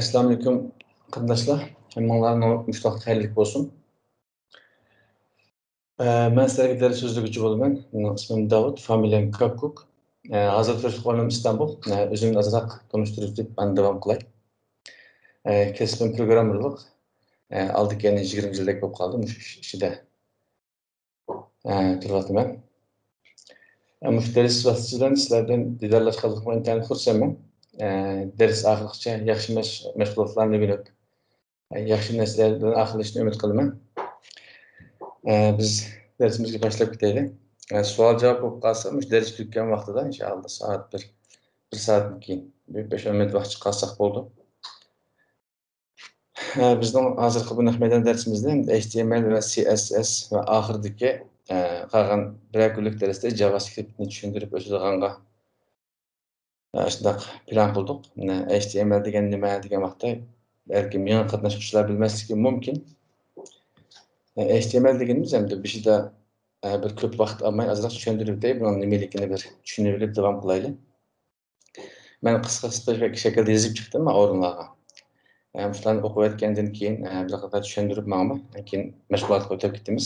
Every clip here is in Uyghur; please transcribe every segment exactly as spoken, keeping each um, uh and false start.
ئەسسالامۇئەلەيكۇم، قېرىنداشلار. ھەممىڭلارنىڭ مۇشۇ ۋاقىت خەيرلىك بولسۇن. ئە، مەن سىلەرگە دەرس سۆزلىگۈچى بولىمەن. مېنىڭ ئىسمىم داۋۇت، فامىلىيەم كاككۇك. ئە، ھازىر تۇرۇشلۇق ئورنۇم ئىستانبۇل. ئە، ئۆزۈمنى ئازراق تونۇشتۇرۇپ ئۆتۈپ، ئاندىن داۋام قىلاي. ئە، كەسپىم پروگراممېرلىق. ئە، ئالدى كەينى يىگىرمە يىلدەك بولۇپ قالدى مۇشۇ ئىش ئىچىدە. ئە، تۇرۇۋاتىمەن. ئە، مۇشۇ دەرس ۋاسىتىسى بىلەن سىلەر بىلەن دىدارلاشقانلىقىمغا ئىنتايىن خۇرسەنمەن. ئە، دەرس ئاخىرىغىچە ياخشى مەش-، مەشغۇلاتلارنى ئۆگىنىپ، ئە، ياخشى نەرسىلەر بىلەن ئاخىرلىشىشىنى ئۈمىد قىلىمەن. ئە، بىز دەرسىمىزگە باشلاپ كېتەيلى. ئە، سوئال-جاۋاب بولۇپ قالسا، مۇشۇ دەرس تۈگىگەن ۋاقتىدا، ئىنشائاللا، سائەت بىر، بىر سائەتتىن كېيىن بىر بەش-ئون مىنۇت ۋاقىت چىقارساق بولىدۇ. ھە، بىزنىڭ ھازىرقى بۇ نەق مەيدان دەرسىمىزدە ئېچ تى ئېم ئېل ۋە سى ئېس ئېس ۋە ئاخىرىدىكى، ئە، قالغان بىرەر كۈنلۈك دەرستە جاۋاسكرىپتنى چۈشەندۈرۈپ ئۆتىدىغانغا، ئە، شۇنداق پىلان قىلدۇق. مانا، ئېچ تى ئېم ئېل دېگەن نېمە دېگەن ۋاقىتتا، بەلكىم يېڭى قاتناشقۇچىلار بىلمەسلىكى مۇمكىن. ئە، ئېچ تى ئېم ئېل دېگىنىمىز ئەمدى بېشىدا، ئە، بىر كۆپ ۋاقىت ئالماي ئازراق چۈشەندۈرۈپ ئۆتەي، بۇنىڭ نېمىلىكىنى بىر چۈشىنىۋېلىپ داۋام قىلايلى. مەن قىسقا-قىسقا شەكىلدە يېزىپ چىقتىم مەن ئورۇنلارغا. ئە، شۇلارنى ئوقۇۋەتكەندىن كېيىن، ئە، بىر قېتىم چۈشەندۈرۈپ ماڭىمەن. كېيىن مەشغۇلاتقا ئۆتۈپ كېتىمىز.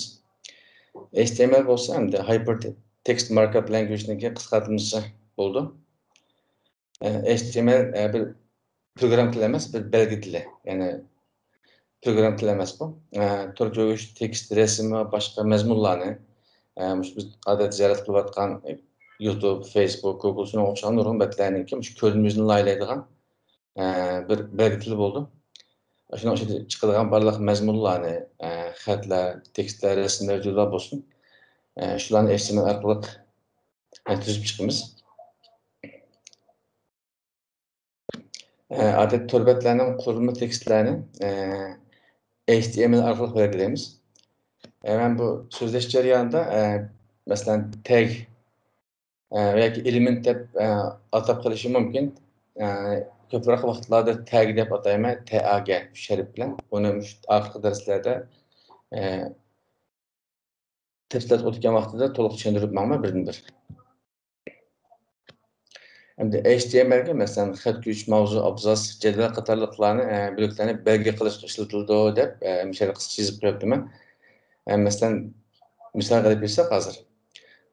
ئېچ تى ئېم ئېل بولسا ئەمدى Hypertext Markup Language نىڭكى قىسقارتمىسى بولىدۇ. ئە، ئېچ تى ئېم ئېل، ئە، بىر پروگرام تىل ئەمەس، بىر بەلگە تىلى. يەنى پروگرام تىل ئەمەس بۇ. ئە، تور كۆرۈش، تېكىست، رەسىم ۋە باشقا مەزمۇنلارنى، ئە، مۇشۇ بىز ئادەتتە زىيارەت قىلىۋاتقان يۇتۇب، فېيسبۇك، گۇگل، شۇنىڭغا ئوخشىغان نۇرغۇن بەتلەرنىڭكى مۇشۇ كۆرۈنۈشىنى لايىھەلەيدىغان، ئە، بىر بەلگە تىلى بولىدۇ. شۇنىڭ ئىچىدە چىقىدىغان بارلىق مەزمۇنلارنى، ئە، خەتلەر، تېكىستلەر، رەسىملەر، ۋىدىيولار بولسۇن، ئە، شۇلارنى ئېچ تى ئېم ئېل ئارقىلىق، ئە، تۈزۈپ چىقىمىز. ئە، ئادەتتە تور بەتلەرنىڭ قۇرۇلما تېكىستلەرنى، ئە، ئېچ تى ئېم ئېل ئارقىلىق بەلگىلەيمىز. ئە، مەن بۇ سۆزلەش جەريانىدا، ئە، مەسىلەن، تەگ، ئە، ياكى ئېلېمېنت دەپ، ئە، ئاتاپ قېلىشى مۇمكىن. ئە، كۆپرەك ۋاقىتلاردا تەگ دەپ ئاتايمەن، تى ئا گى شەرپ بىلەن. ئۇنى مۇشۇ ئارقىدىكى دەرسلەردە، ئە، تەپسىلات ئۆتكەن ۋاقتىدا تولۇق چۈشەندۈرۈپ ماڭىمەن بىردىن بىر. ئەمدى ئېچ تى ئېم ئېلگە، مەسىلەن، خەت كۈچ، ماۋزۇ، ئابزاس، جەدۋەل قاتارلىقلارنى، ئە، بۆلەكلەرنى بەلگە قىلىشقا ئىشلىتىلىدۇ دەپ، ئە، مۇشۇ يەردە قىسقىچە يېزىپ قويۇپتىمەن. ئە، مەسىلەن، مىسالغا ئېلىپ بەرسەك ھازىر.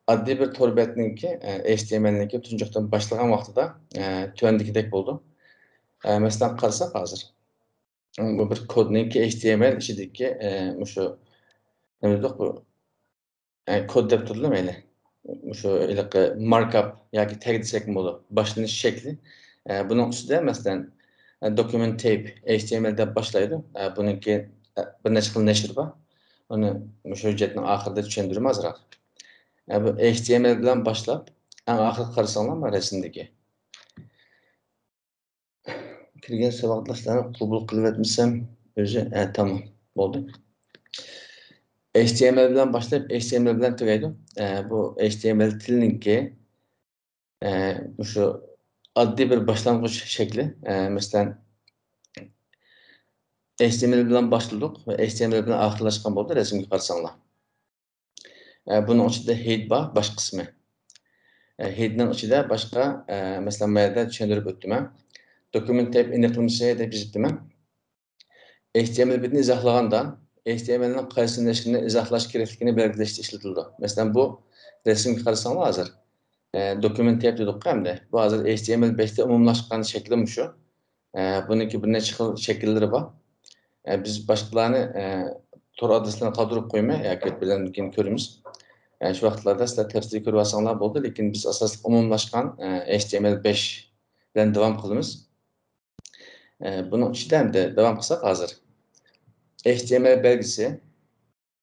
ئاددىي بىر تور بەتنىڭكى، ئە، ئېچ تى ئېم ئېلنىڭكى تۇنجۇقتىن باشلىغان ۋاقتىدا، ئە، تۆۋەندىكىدەك بولىدۇ. ئە، مەسىلەن، قارىساق ھازىر. بۇ بىر كودنىڭكى ئېچ تى ئېم ئېل ئىچىدىكى، ئە، مۇشۇ، نېمە دېدۇق بۇ؟ ئە، كود دەپ تۇرىدۇ مەيلى. مۇشۇ ھېلىقى ماركاپ ياكى تەگ دېسەكمۇ بولىدۇ. باشلىنىش شەكلى. ئە، بۇنىڭ ئۈستىدە، مەسىلەن، ئە، دوكۇمېنت تەيپ ئېچ تى ئېم ئېل دەپ باشلايدۇ. ئە، بۇنىڭكى، ئە، بىر نەچچە خىل نەشر بار. ئۇنى مۇشۇ ھۆججەتنىڭ ئاخىرىدا چۈشەندۈرىمەن ئازراق. ئە، بۇ ئېچ تى ئېم ئېل بىلەن باشلاپ، ئەڭ ئاخىرىغا قارىساڭلار، مانا رەسىمدىكى. كىرگەن ساۋاقداشلارنى قوبۇل قىلىۋەتمىسەم ئۆزى، ئە، تامام. بولدى. ئېچ تى ئېم ئېل بىلەن باشلاپ، ئېچ تى ئېم ئېل بىلەن تۈگەيدۇ. ئە، بۇ ئېچ تى ئېم ئېل تىلىنىڭكى، ئە، مۇشۇ ئاددىي بىر باشلانغۇچ شەكلى. ئە، مەسىلەن، ئېچ تى ئېم ئېل بىلەن باشلىدۇق ۋە ئېچ تى ئېم ئېل بىلەن ئاخىرلاشقان بولدى، رەسىمگە قارىساڭلار. ئە، بۇنىڭ ئىچىدە ھېد بار، باش قىسمى. ئە، ھېدنىڭ ئىچىدە باشقا، ئە، مەسىلەن، ما يەردە چۈشەندۈرۈپ ئۆتتۈم مەن. دوكۇمېنت تەيپ ئېنىقلىمىسى دەپ يېزىپتىمەن. ئېچ تى ئېم ئەل بېتىنى ئىزاھلىغاندا، ئېچ تى ئېم ئەلنىڭ قايسى نەشرىنى ئىزاھلاش كېرەكلىكىنى بەلگىلەشتە ئىشلىتىلىدۇ. مەسىلەن، بۇ رەسىمگە قارىساڭلار ھازىر، ئە، دوكۇمېنت تەيپ دېدۇققۇ ئەمدى. بۇ ھازىر ئېچ تى ئېم ئەل بەشتە ئومۇملاشقان شەكلى مۇشۇ. ئە، بۇنىڭكى بىر نەچچە خىل شەكىللىرى بار. ئە، بىز باشقىلارنى، ئە، تور ئادرېسلىرىنى قالدۇرۇپ قويماي، ياكى بىلەن كېيىن كۆرىمىز. ئە، شۇ ۋاقىتلاردا سىلەر تەپسىلىي كۆرۈۋالساڭلار بولدى، لېكىن بىز ئاساسلىق ئومۇملاشقان، ئە، ئېچ تى ئېم ئەل بەش بىلەن داۋام قىلىمىز. ئە، بۇنىڭ ئىچىدە ئەمدى داۋام قىلساق ھازىر. ئېچ تى ئېم ئەل بەلگىسى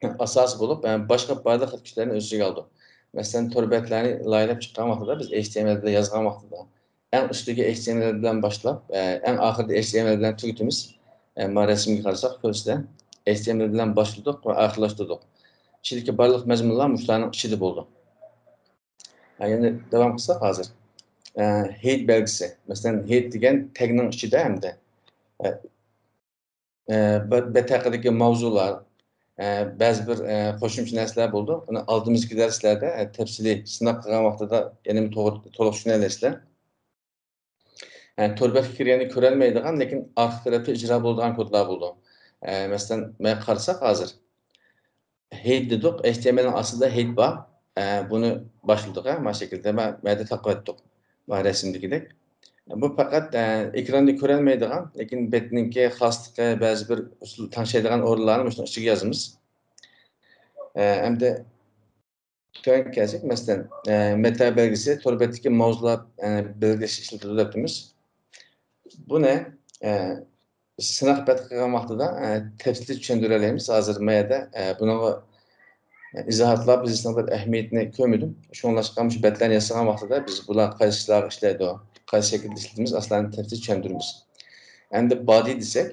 ئاساسىي بولۇپ، ئە، باشقا بارلىق خەت كۈچلەرنى ئۆز ئىچىگە ئالىدۇ. مەسىلەن، تور بەتلەرنى لايىھەلەپ چىققان ۋاقتىدا، بىز ئېچ تى ئېم ئەل بىلەن يازغان ۋاقتىدا، ئەڭ ئۈستىگە ئېچ تى ئېم ئەل بىلەن باشلاپ، ئە، ئەڭ ئاخىرىدا ئېچ تى ئېم ئەل بىلەن تۈگىتىمىز. ئە، مانا رەسىمگە قارىساق، كۆرىسىلەر. ئېچ تى ئېم ئەل بىلەن باشلىدۇق ۋە ئاخىرلاشتۇردۇق. ئىچىدىكى بارلىق مەزمۇنلار مۇشۇلارنىڭ ئىچىدە بولىدۇ. ھە، يەنە داۋام قىلساق ھازىر. ئە، ھېد بەلگىسى. مەسىلەن، ھېد دېگەن تەگنىڭ ئىچىدە ئەمدى، ئە، ئە، بە-، بەت ھەققىدىكى ماۋزۇلار، ئە، بەزى بىر، ئە، قوشۇمچە نەرسىلەر بولىدۇ. ئۇنى ئالدىمىزدىكى دەرسلەردە، ئە، تەپسىلىي سىناق قىلغان ۋاقتىدا يەنە توغرا، تولۇق چۈشىنەلەيسىلەر. ئە، تور بەتكە كىرگەندە كۆرەلمەيدىغان، لېكىن ئارقا تەرەپتە ئىجرا بولىدىغان كودلار بولىدۇ. ئە، مەسىلەن، مانا قارىساق ھازىر. ھېد دېدۇق، ئېچ تى ئېم ئېلنىڭ ئاستىدا ھېد بار. ئە، بۇنى باشلىدۇق، ھە، مانا شەكىلدە، مانا، مانا يەردە تاقىۋەتتۇق. مانا رەسىمدىكىدەك. بۇ پەقەت، ئە، ئېكراندا كۆرەلمەيدىغان، لېكىن بەتنىڭكى خاسلىقى، بەزى بىر ئۇسۇل تەڭشەيدىغان ئورۇنلارنى مۇشۇنىڭ ئىچىگە يازىمىز. ئە، ئەمدى تۆۋەنگە كەلسەك، مەسىلەن، ئە، مەتبەئە بەلگىسى تور بەتتىكى ماۋزۇلار، ئە، بەلگىلەش ئىشلىتىلىدۇ دەپتىمىز. بۇنى، ئە، سىناق بەت قىلغان ۋاقتىدا، ئە، تەپسىلىي چۈشەندۈرەلەيمىز. ھازىر ما يەردە، ئە، بۇنىڭغا ئىزاھاتلاپ بېزىشنىڭ بىر ئەھمىيىتىنى كۆرمىدىم. شۇڭلاشقا مۇشۇ بەتلەرنى ياسىغان ۋاقتىدا بىز بۇلار قايسى ئىشلارغا ئىشلەيدۇ، قايسى شەكىلدە ئىشلىتىمىز، ئاشۇلارنى تەپسىلىي چۈشەندۈرىمىز. ئەمدى بادى دېسەك،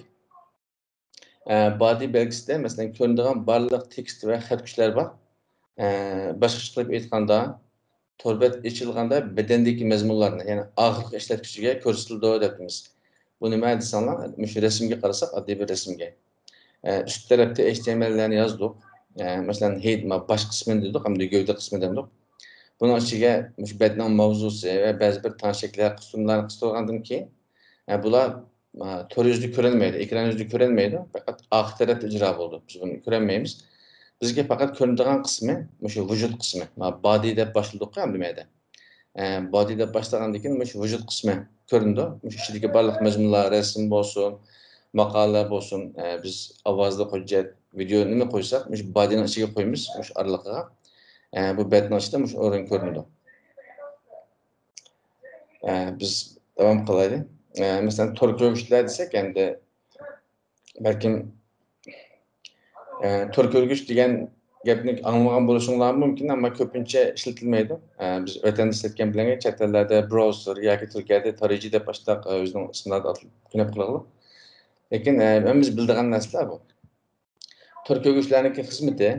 ئە، بادى بەلگىسىدە، مەسىلەن، كۆرۈنىدىغان بارلىق تېكىست ۋە خەت كۈچلەر بار. ئە، باشقىچە قىلىپ ئېيتقاندا، تور بەت ئېچىلغاندا بەدەندىكى مەزمۇنلارنى، يەنى ئاخىرقى ئىشلەتكۈچىگە كۆرسىتىلىدۇ دەپتىمىز. بۇ نېمە دېسەڭلار، مۇشۇ رەسىمگە قارىساق، ئاددىي بىر رەسىمگە. ئە، ئۈست تەرەپتە ئېچ تى ئېم ئېللارنى يازدۇق. ئە، مەسىلەن، ھېد، ما، باش قىسمىنى دېدۇق، ئەمدى گەۋدە قىسمى دەمدۇق. بۇنىڭ ئىچىگە مۇشۇ بەتنىڭ ماۋزۇسى ۋە بەزى بىر تەڭ شەكىللەر، قىسىملارنى قىستۇرغاندىن كېيىن، ئە، بۇلار، ئە، تور يۈزىدە كۆرۈنمەيدۇ، ئېكران يۈزىدە كۆرۈنمەيدۇ، پەقەت ئارقا تەرەپتە ئىجرا بولىدۇ. بىز بۇنى كۆرەلمەيمىز. بىزگە پەقەت كۆرۈنىدىغان قىسمى مۇشۇ ۋۇجۇد قىسمى. ما، بادى دەپ باشلىدۇققۇ ئەمدى مەيدە. ئە، بادى دەپ باشلىغاندىن كېيىن مۇشۇ ۋۇجۇد قىسمى كۆرۈنىدۇ. مۇشۇ ئىچىدىكى بارلىق مەزمۇنلار، رەسىم بولسۇن، ماقالە بولسۇن، ئە، بىز ئاۋازلىق ھۆججەت، ۋىدېئو نېمە قويساق، مۇشۇ بادىنىڭ ئىچىگە قويىمىز، مۇشۇ ئارىلىقىغا. ئە، بۇ بەتنىڭ ئىچىدە مۇشۇ ئورۇن كۆرۈنىدۇ. ئە، بىز داۋام قىلايلى. ئە، مەسىلەن، تور كۆرگۈچلەر دېسەك، ئەمدى بەلكىم، ئە، تور كۆرگۈچ دېگەن گەپنى ئاڭلىمىغان بولۇشۇڭلار مۇمكىن، ئەمما كۆپىنچە ئىشلىتىلمەيدۇ. ئە، بىز ۋەتەندە ئىشلەتكەن بىلەن چەت ئەللەردە براۋزېر ياكى تۈركىيەدە تارىجى دەپ ئاشۇنداق، ئە، ئۆزىنىڭ ئىسمىدا ئاتىلىپ كۆنۈپ قالغىلى. لېكىن، ئە، ھەممىمىز بىلىدىغان نەرسىلەر بۇ. تور كۆرگۈچلەرنىڭكى خىزمىتى،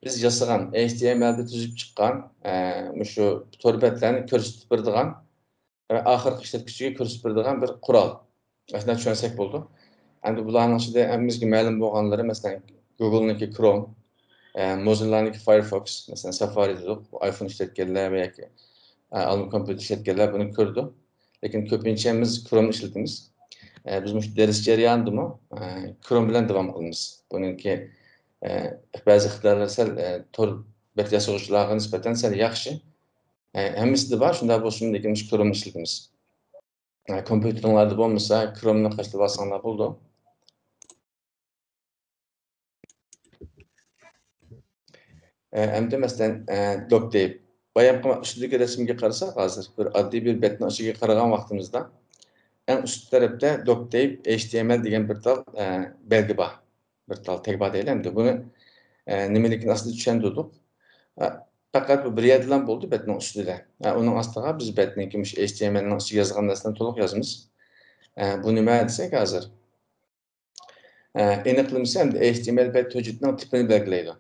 بىز ياسىغان، ئېچ تى ئېم ئېلدا تۈزۈپ چىققان، ئە، مۇشۇ تور بەتلەرنى كۆرسىتىپ بېرىدىغان ۋە ئاخىرقى ئىشلەتكۈچىگە كۆرسىتىپ بېرىدىغان بىر قورال. ئاشۇنداق چۈشەنسەك بولىدۇ. ئەمدى بۇلارنىڭ ئىچىدە ھەممىمىزگە مەلۇم بولغانلىرى، مەسىلەن، گۇگلنىڭكى كروم، ئە، موزىللانىڭكى فايرفوكس، مەسىلەن، سافارى دېدۇق. بۇ ئايفون ئىشلەتكەنلەر ۋە ياكى، ئە، ئالما كومپيۇتېر ئىشلەتكەنلەر بۇنى كۆرىدۇ. لېكىن كۆپىنچە بىز كرومنى ئىشلىتىمىز. ئە، بىز مۇشۇ دەرس جەريانىدىمۇ، ئە، كروم بىلەن داۋام قىلىمىز. بۇنىڭكى، ئە، بەزى ئىقتىدارلار سەل، ئە، تور بەت ياسىغۇچىلارغا نىسبەتەن سەل ياخشى. ئە، ھەممىسىدە بار، شۇنداق بولسىمۇ، لېكىن مۇشۇ كرومنى ئىشلىتىمىز. ئە، كومپيۇتېرىڭلاردا بولمىسا، كرومنى قاچىلاپ ئالساڭلار بولىدۇ. ئە، ئەمدى مەسىلەن، ئە، دوك تەيپ. بايامقى ئۈستىدىكى رەسىمگە قارىساق، ھازىر بىر ئاددىي بىر بەتنىڭ ئىچىگە قارىغان ۋاقتىمىزدا، ئەڭ ئۈست تەرەپتە دوك تەيپ، ئېيچ تى ئېم ئېل دېگەن بىر تال، ئە، بەلگە بار. بىر تال تەگ بار دەيلى ئەمدى. بۇنى، ئە، نېمىلىكىنى ئاستىدا چۈشەندۈردۇق. ئە، پەقەت بۇ بىر يەردىلا بولدى بەتنىڭ ئۈستىدە. ئە، ئۇنىڭ ئاستىغا بىز بەتنىڭكى مۇشۇ ئېيچ تى ئېم ئېلنىڭ ئىچىگە يازغان نەرسىنى تولۇق يازىمىز. ئە، بۇ نېمە دېسەك ھازىر. ئە، ئېنىقلىمىسى ھەمدە ئېيچ تى ئېم ئېل بەت ھۆججىتىنىڭ تىپىنى بەلگىلەيدۇ.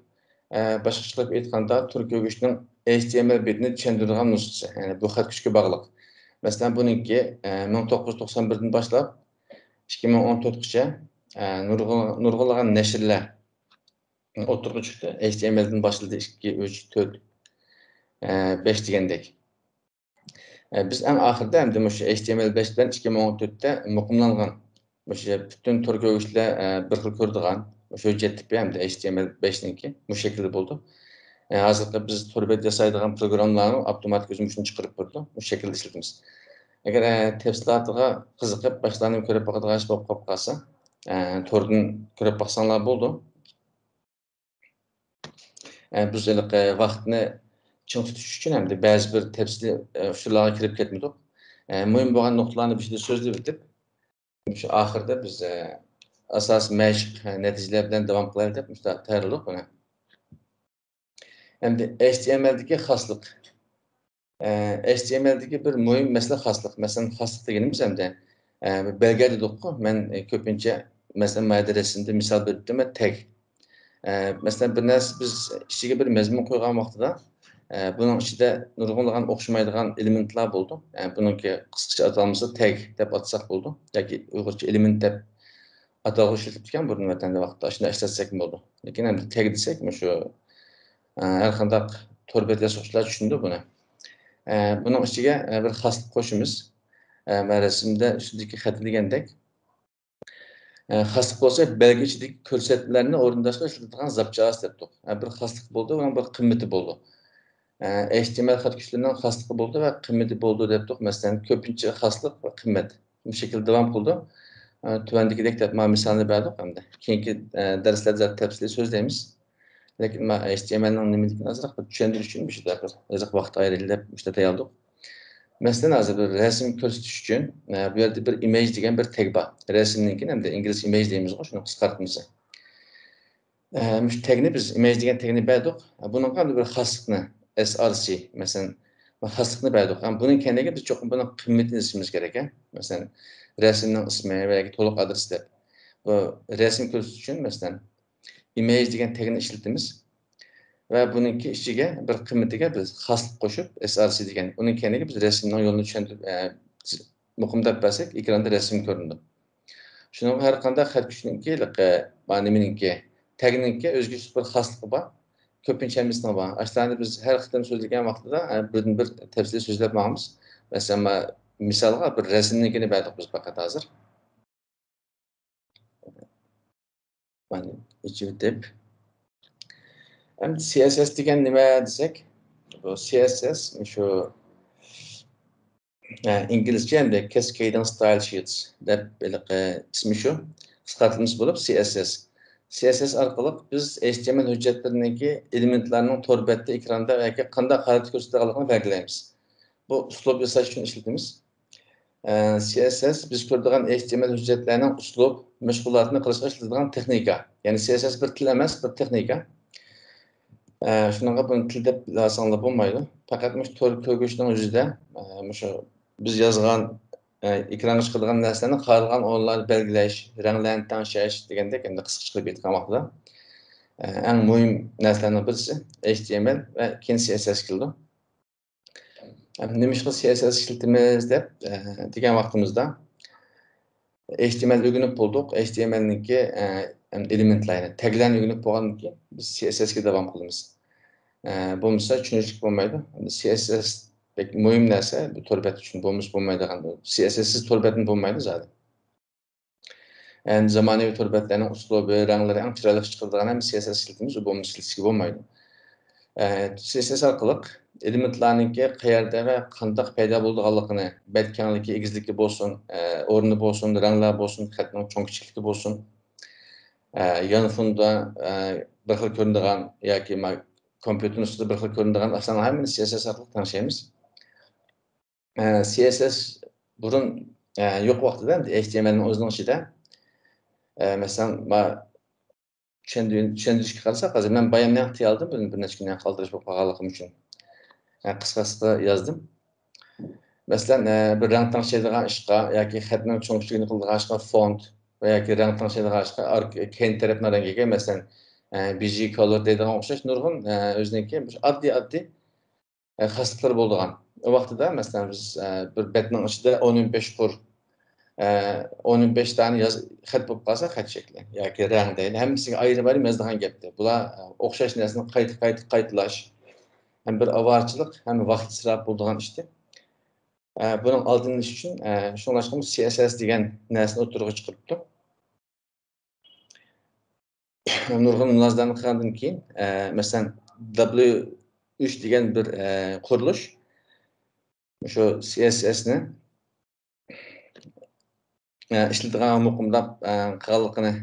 ئە، باشقىچە قىلىپ ئېيتقاندا، تور كۆرگۈچنىڭ ئېيچ تى ئېم ئېل بېتىنى چۈشەندۈرىدىغان نۇسخىسى، يەنى بۇ خەت كۈچكە باغلىق. مەسىلەن، بۇنىڭكى، ئە، مىڭ توققۇز يۈز توقسان بىردىن باشلاپ ئىككى مىڭ ئون تۆتكىچە، ئە، نۇرغۇن-، نۇرغۇنلىغان نەشرلەر ئوتتۇرىغا چىقتى. ئېيچ تى ئېم ئېلدىن باشلىدى، ئىككى، ئۈچ، تۆت، ئە، بەش دېگەندەك. ئە، بىز ئەڭ ئاخىرىدا ئەمدى مۇشۇ ئېيچ تى ئېم ئېل بەش بىلەن ئىككى مىڭ ئون تۆتتە مۇقىملانغان، مۇشۇ پۈتۈن تور كۆرگۈچلەر، ئە، بىر خىل كۆرىدىغان، مۇشۇ ھۆججەت تىپى ئەمدى ئېيچ تى ئېم ئېل بەشنىڭكى مۇشۇ شەكىلدە بولىدۇ. ئە، ھازىرقى بىز تور بەت ياسايدىغان پروگراممىلارمۇ ئاپتوماتىك ئۆزى مۇشۇنى چىقىرىپ بېرىدۇ. مۇشۇ شەكىلدە ئىشلىتىمىز. ئەگەر، ئە، تەپسىلاتىغا قىزىقىپ، باشلارنى كۆرۈپ باقىدىغان ئىش بولۇپ قالىپ قالسا، ئە، توردىن كۆرۈپ باقساڭلار بولىدۇ. ئە، بىز ھېلىقى ۋاقىتنى چىڭ تۇتۇش ئۈچۈن ھەمدە بەزى بىر تەپسىلىي، ئە، ئۇچۇرلارغا كىرىپ كەتمىدۇق. ئە، مۇھىم بولغان نۇقتىلارنى بىر يەردە سۆزلىۋېتىپ، شۇ ئاخىرىدا بىز، ئە، ئاساسىي مەشىق، ئە، نەتىجىلەر بىلەن داۋام قىلايلى دەپ مۇشۇنداق تەييارلىدۇق بۇنى. ئەمدى ئېيچ تى ئېم ئېلدىكى خاسلىق. ئە، ئېيچ تى ئېم ئېلدىكى بىر مۇھىم مەسىلە خاسلىق. مەسىلەن، خاسلىق دېگىنىمىز ئەمدى، ئە، بىر بەلگە دېدۇققۇ. مەن، ئە، كۆپىنچە، مەسىلەن، مايدا رەسىمدە مىسال بېرىپ ئۆتتۈم، تەگ. ئە، مەسىلەن، بىر نەرسە بىز ئىچىگە بىر مەزمۇن قويغان ۋاقتىدا، ئە، بۇنىڭ ئىچىدە نۇرغۇنلىغان ئوخشىمايدىغان ئېلېمېنتلار بولىدۇ. ئە، بۇنىڭكى قىسقىچە ئاتالمىسى تەگ دەپ ئاتىساق بولىدۇ. ياكى ئۇيغۇرچە ئېلېمېنت دەپ ئاتالغۇ ئىشلىتىپتىكەن بۇرۇن ۋەتەندە ۋاقىتتا. ئاشۇنداق ئىشلەتسەكمۇ بولىدۇ. لېكىن ئەمدى تەگ دېسەك، مۇشۇ، ئە، ھەر قانداق تور بەت ياسىغۇچىلار چۈشىنىدۇ بۇنى. ئە، بۇنىڭ ئىچىگە، ئە، بىر خاسلىق قوشىمىز. ئە، مەن رەسىمدە ئۈستىدىكى خەتتە دېگەندەك، ئە، خاسلىق بولسا بەلگە ئىچىدىكى كۆرسەتمىلەرنى ئورۇنداشقا ئىشلىتىدىغان زاپچاس دەپتۇق. ئە، بىر خاسلىق بولدى، ئۇنىڭ بىر قىممىتى بولدى. ئە، ئېچ تى ئېم ئېل خەت كۈچلىرىنىڭ خاسلىقى بولدى ۋە قىممىتى بولدى دەپتۇق. مەسىلەن، كۆپىنچە خاسلىق ۋە قىممەت. بۇ شەكىلدە داۋام قىلىدۇ. ئە، تۆۋەندىكىدەك دەپ مانا مىسالنى بەردۇق ئەمدى. كېيىنكى، ئە، دەرسلەردە تەپسىلىي سۆزلەيمىز. لېكىن مانا ئېچ تى ئېم ئەلنىڭ نېمىلىكىنى ئازراق بىر چۈشەندۈرۈش ئۈچۈن مۇشۇنداق بىر ئازراق ۋاقىت ئايرىلدى دەپ مۇشۇنداق تەييارلىدۇق. مەسىلەن، ھازىر بىر رەسىم كۆرسىتىش ئۈچۈن، ئە، بۇ يەردە بىر ئىمېج دېگەن بىر تەگ بار. رەسىمنىڭكى، ئەمدى ئىنگلىز ئىمېج دەيمىزغۇ، شۇنىڭ قىسقارتمىسى. ئە، مۇشۇ تەگنى بىز، ئىمېج دېگەن تەگنى بەردۇق. بۇنىڭغا بىر خاسلىقنى، ئېس ئار سى، مەسىلەن، بىر خاسلىقنى بەردۇق. ئەمما بۇنىڭ كەينىگە بىز چوقۇم بۇنىڭ قىممىتىنى يېزىشىمىز كېرەك، ھە؟ مەسىلەن، رەسىمنىڭ ئىسمى ۋە ياكى تولۇق ئادرېسى دەپ. بۇ رەسىم كۆرسىتىش ئۈچۈن، مەسىلەن، ئىمېج دېگەن تەگنى ئىشلىتىمىز. ۋە بۇنىڭكى ئىچىگە بىر قىممىتىگە بىز خاسلىق قوشۇپ، ئېس ئار سى دېگەن، ئۇنىڭ كەينىگە بىز رەسىمنىڭ يولىنى چۈشەندۈرۈپ، ئە، مۇقىمداپ بەرسەك، ئېكراندا رەسىم كۆرۈنىدۇ. شۇنىڭغا ھەر قانداق خەت كۈچنىڭكى، ئە، بار نېمىنىڭكى، تەگنىڭكى ئۆزگىچە بىر خاسلىقى بار. كۆپىنچە ھەممىسىنىڭ بار. ئاشۇلارنى بىز ھەر قېتىم سۆزلىگەن ۋاقتىدا، ئە، بىردىن بىر تەپسىلىي سۆزلەپ ماڭىمىز. مەسىلەن، ما-، مىسالغا بىر رەسىمنىڭكىنى بەردۇق بىز پەقەت ھازىر. مانا ئېچىۋېتىپ. ئەمدى سى ئېس ئېس دېگەن نېمە دېسەك، بۇ سى ئېس ئېس شۇ، ئە، ئىنگلىزچە ئەمدى كاسكەيدىڭ ستايل شىتس دەپ ھېلىقى ئىسمى شۇ، قىسقارتىلمىسى بولۇپ سى ئېس ئېس. سى ئېس ئېس ئارقىلىق بىز ئېچ تى ئېم ئېل ھۆججەتلىرىنىڭكى ئېلېمېنتلارنىڭ تور بەتتە ئېكراندا ياكى قانداق ھالەتتە كۆرسىتىدىغانلىقىنى بەلگىلەيمىز. بۇ ئۇسلۇب ياساش ئۈچۈن ئىشلىتىمىز. ئە، سى ئېس ئېس بىز كۆرىدىغان ئېچ تى ئېم ئېل ھۆججەتلەرنىڭ ئۇسلۇب، مەشغۇلاتىنى قىلىشقا ئىشلىتىدىغان تېخنىكا. يەنى سى ئېس ئېس بىر تىل ئەمەس، بىر تېخنىكا. ئە، شۇنىڭغا بۇنى تىل دەپ ئالساڭلار بولمايدۇ. پەقەت مۇشۇ تور كۆرگۈچنىڭ يۈزىدە، ئە، مۇشۇ بىز يازغان، ئە، ئېكرانغا چىقىدىغان نەرسىلەرنى قارىغان ئورۇنلاردا بەلگىلەش، رەڭلەرنى تەڭشەش دېگەندەك، ئەمدى قىسقىچە قىلىپ ئېيتقان ۋاقتىدا، ئە، ئەڭ مۇھىم نەرسىلەرنىڭ بىرسى ئېچ تى ئېم ئېل ۋە كېيىن سى ئېس ئېس كېلىدۇ. نېمىشقا سى ئېس ئېس ئىشلىتىمىز دەپ، ئە، دېگەن ۋاقتىمىزدا، ئېچ تى ئېم ئېل ئۆگىنىپ بولدۇق. ئېچ تى ئېم ئېلنىڭكى، ئە، ئېلېمېنتلەرنى، تەگلەرنى ئۆگىنىپ بولغاندىن كېيىن بىز سى ئېس ئېسكە داۋام قىلىمىز. ئە، بولمىسا چۈشىنىشلىك بولمايدۇ. سى ئېس ئېس بەك مۇھىم نەرسە، بۇ تور بەت ئۈچۈن بولمىسا بولمايدىغان، سى ئېس ئېس سىز تور بەتمۇ بولمايدۇ زادى. ئەمدى زامانىۋى تور بەتلەرنىڭ ئۇسلۇبى، رەڭلىرى ئەڭ چىرايلىق چىقىرىدىغان ھەم سى ئېس ئېس ئىشلىتىمىز، ئۇ بولمىسا ئىشلىتىشكە بولمايدۇ. ئە، سى ئېس ئېس ئارقىلىق ئېلېمېنتلارنىڭكى قەيەردە ۋە قانداق پەيدا بولىدىغانلىقىنى، بەت كەڭلىكى، ئېگىزلىكى بولسۇن، ئە، ئورنى بولسۇن، رەڭلەر بولسۇن، خەتنىڭ چوڭ كىچىكلىكى بولسۇن، ئە، يانفوندا، ئە، بىر خىل كۆرۈنىدىغان ياكى ما-، كومپيۇتېرنىڭ ئۈستىدە بىر خىل كۆرۈنىدىغان ئاشۇلارنىڭ ھەممىنى سى ئېس ئېس ئارقىلىق تەڭشەيمىز. ئە، سى ئېس ئېس بۇرۇن، ئە، يوق ۋاقتىدا ئەمدى ئېچ تى ئېم ئېلنىڭ ئۆزىنىڭ ئىچىدە، ئە، مەسىلەن، ما-، چۈشەندۈ-، چۈشەندۈرۈشكە قارىساق، ھازىر مەن بايام نەق تىيالدىم، بىر، بىر نەچچە كۈن قالدۇرۇش بولۇپ قالغانلىقىم ئۈچۈن، ئە، قىسقا-قىسقا يازدىم. مەسىلەن، ئە، بىر رەڭ تەڭشەيدىغان ئىشقا ياكى خەتنىڭ چوڭ كىچىكىنى قىلىدىغان ئىشقا فونت ۋە ياكى رەڭ تەڭشەيدىغان ئىشقا ئارك-، كەينى تەرەپنىڭ رەڭگىگە، مەسىلەن، ئە، بىجى كالور دەيدىغان ئوخشاش نۇرغۇن، ئە، ئۆزىنىڭكى ئاددىي-ئاددىي ئە، خاسلىقلىرى بولىدىغان. ئۇ ۋاقتىدا، مەسىلەن، بىز، ئە، بىر بەتنىڭ ئىچىدە ئون بەش قۇر، ئە، ئون بەش دانە ياز-، خەت بولۇپ قالسا، خەت شەكلى ياكى رەڭ دەيلى، ھەممىسىگە ئايرىم-ئايرىم يازىدىغان گەپتە. بۇلار، ئە، ئوخشاش نەرسىنى قايتا-قايتا قايتىلاش ھەم بىر ئاۋارىچىلىق ھەم ۋاقىت ئىسراپى بولىدىغان ئىشتى. ئە، بۇنىڭ ئالدىنى ئېلىش ئۈچۈن، ئە، شۇڭلاشقىمۇ سى ئېس ئېس دېگەن نەرسىنى ئوتتۇرىغا چىقىرىپتۇ. نۇرغۇن مۇلاھىزىلەرنى قىلغاندىن كېيىن، ئە، مەسىلەن، دابليۇ ئۈچ دېگەن بىر، ئە، قۇرۇلۇش مۇشۇ سى ئېس ئېسنى، ئە، ئىشلىتىدىغان مۇقىمدا، ئە، قىلغانلىقىنى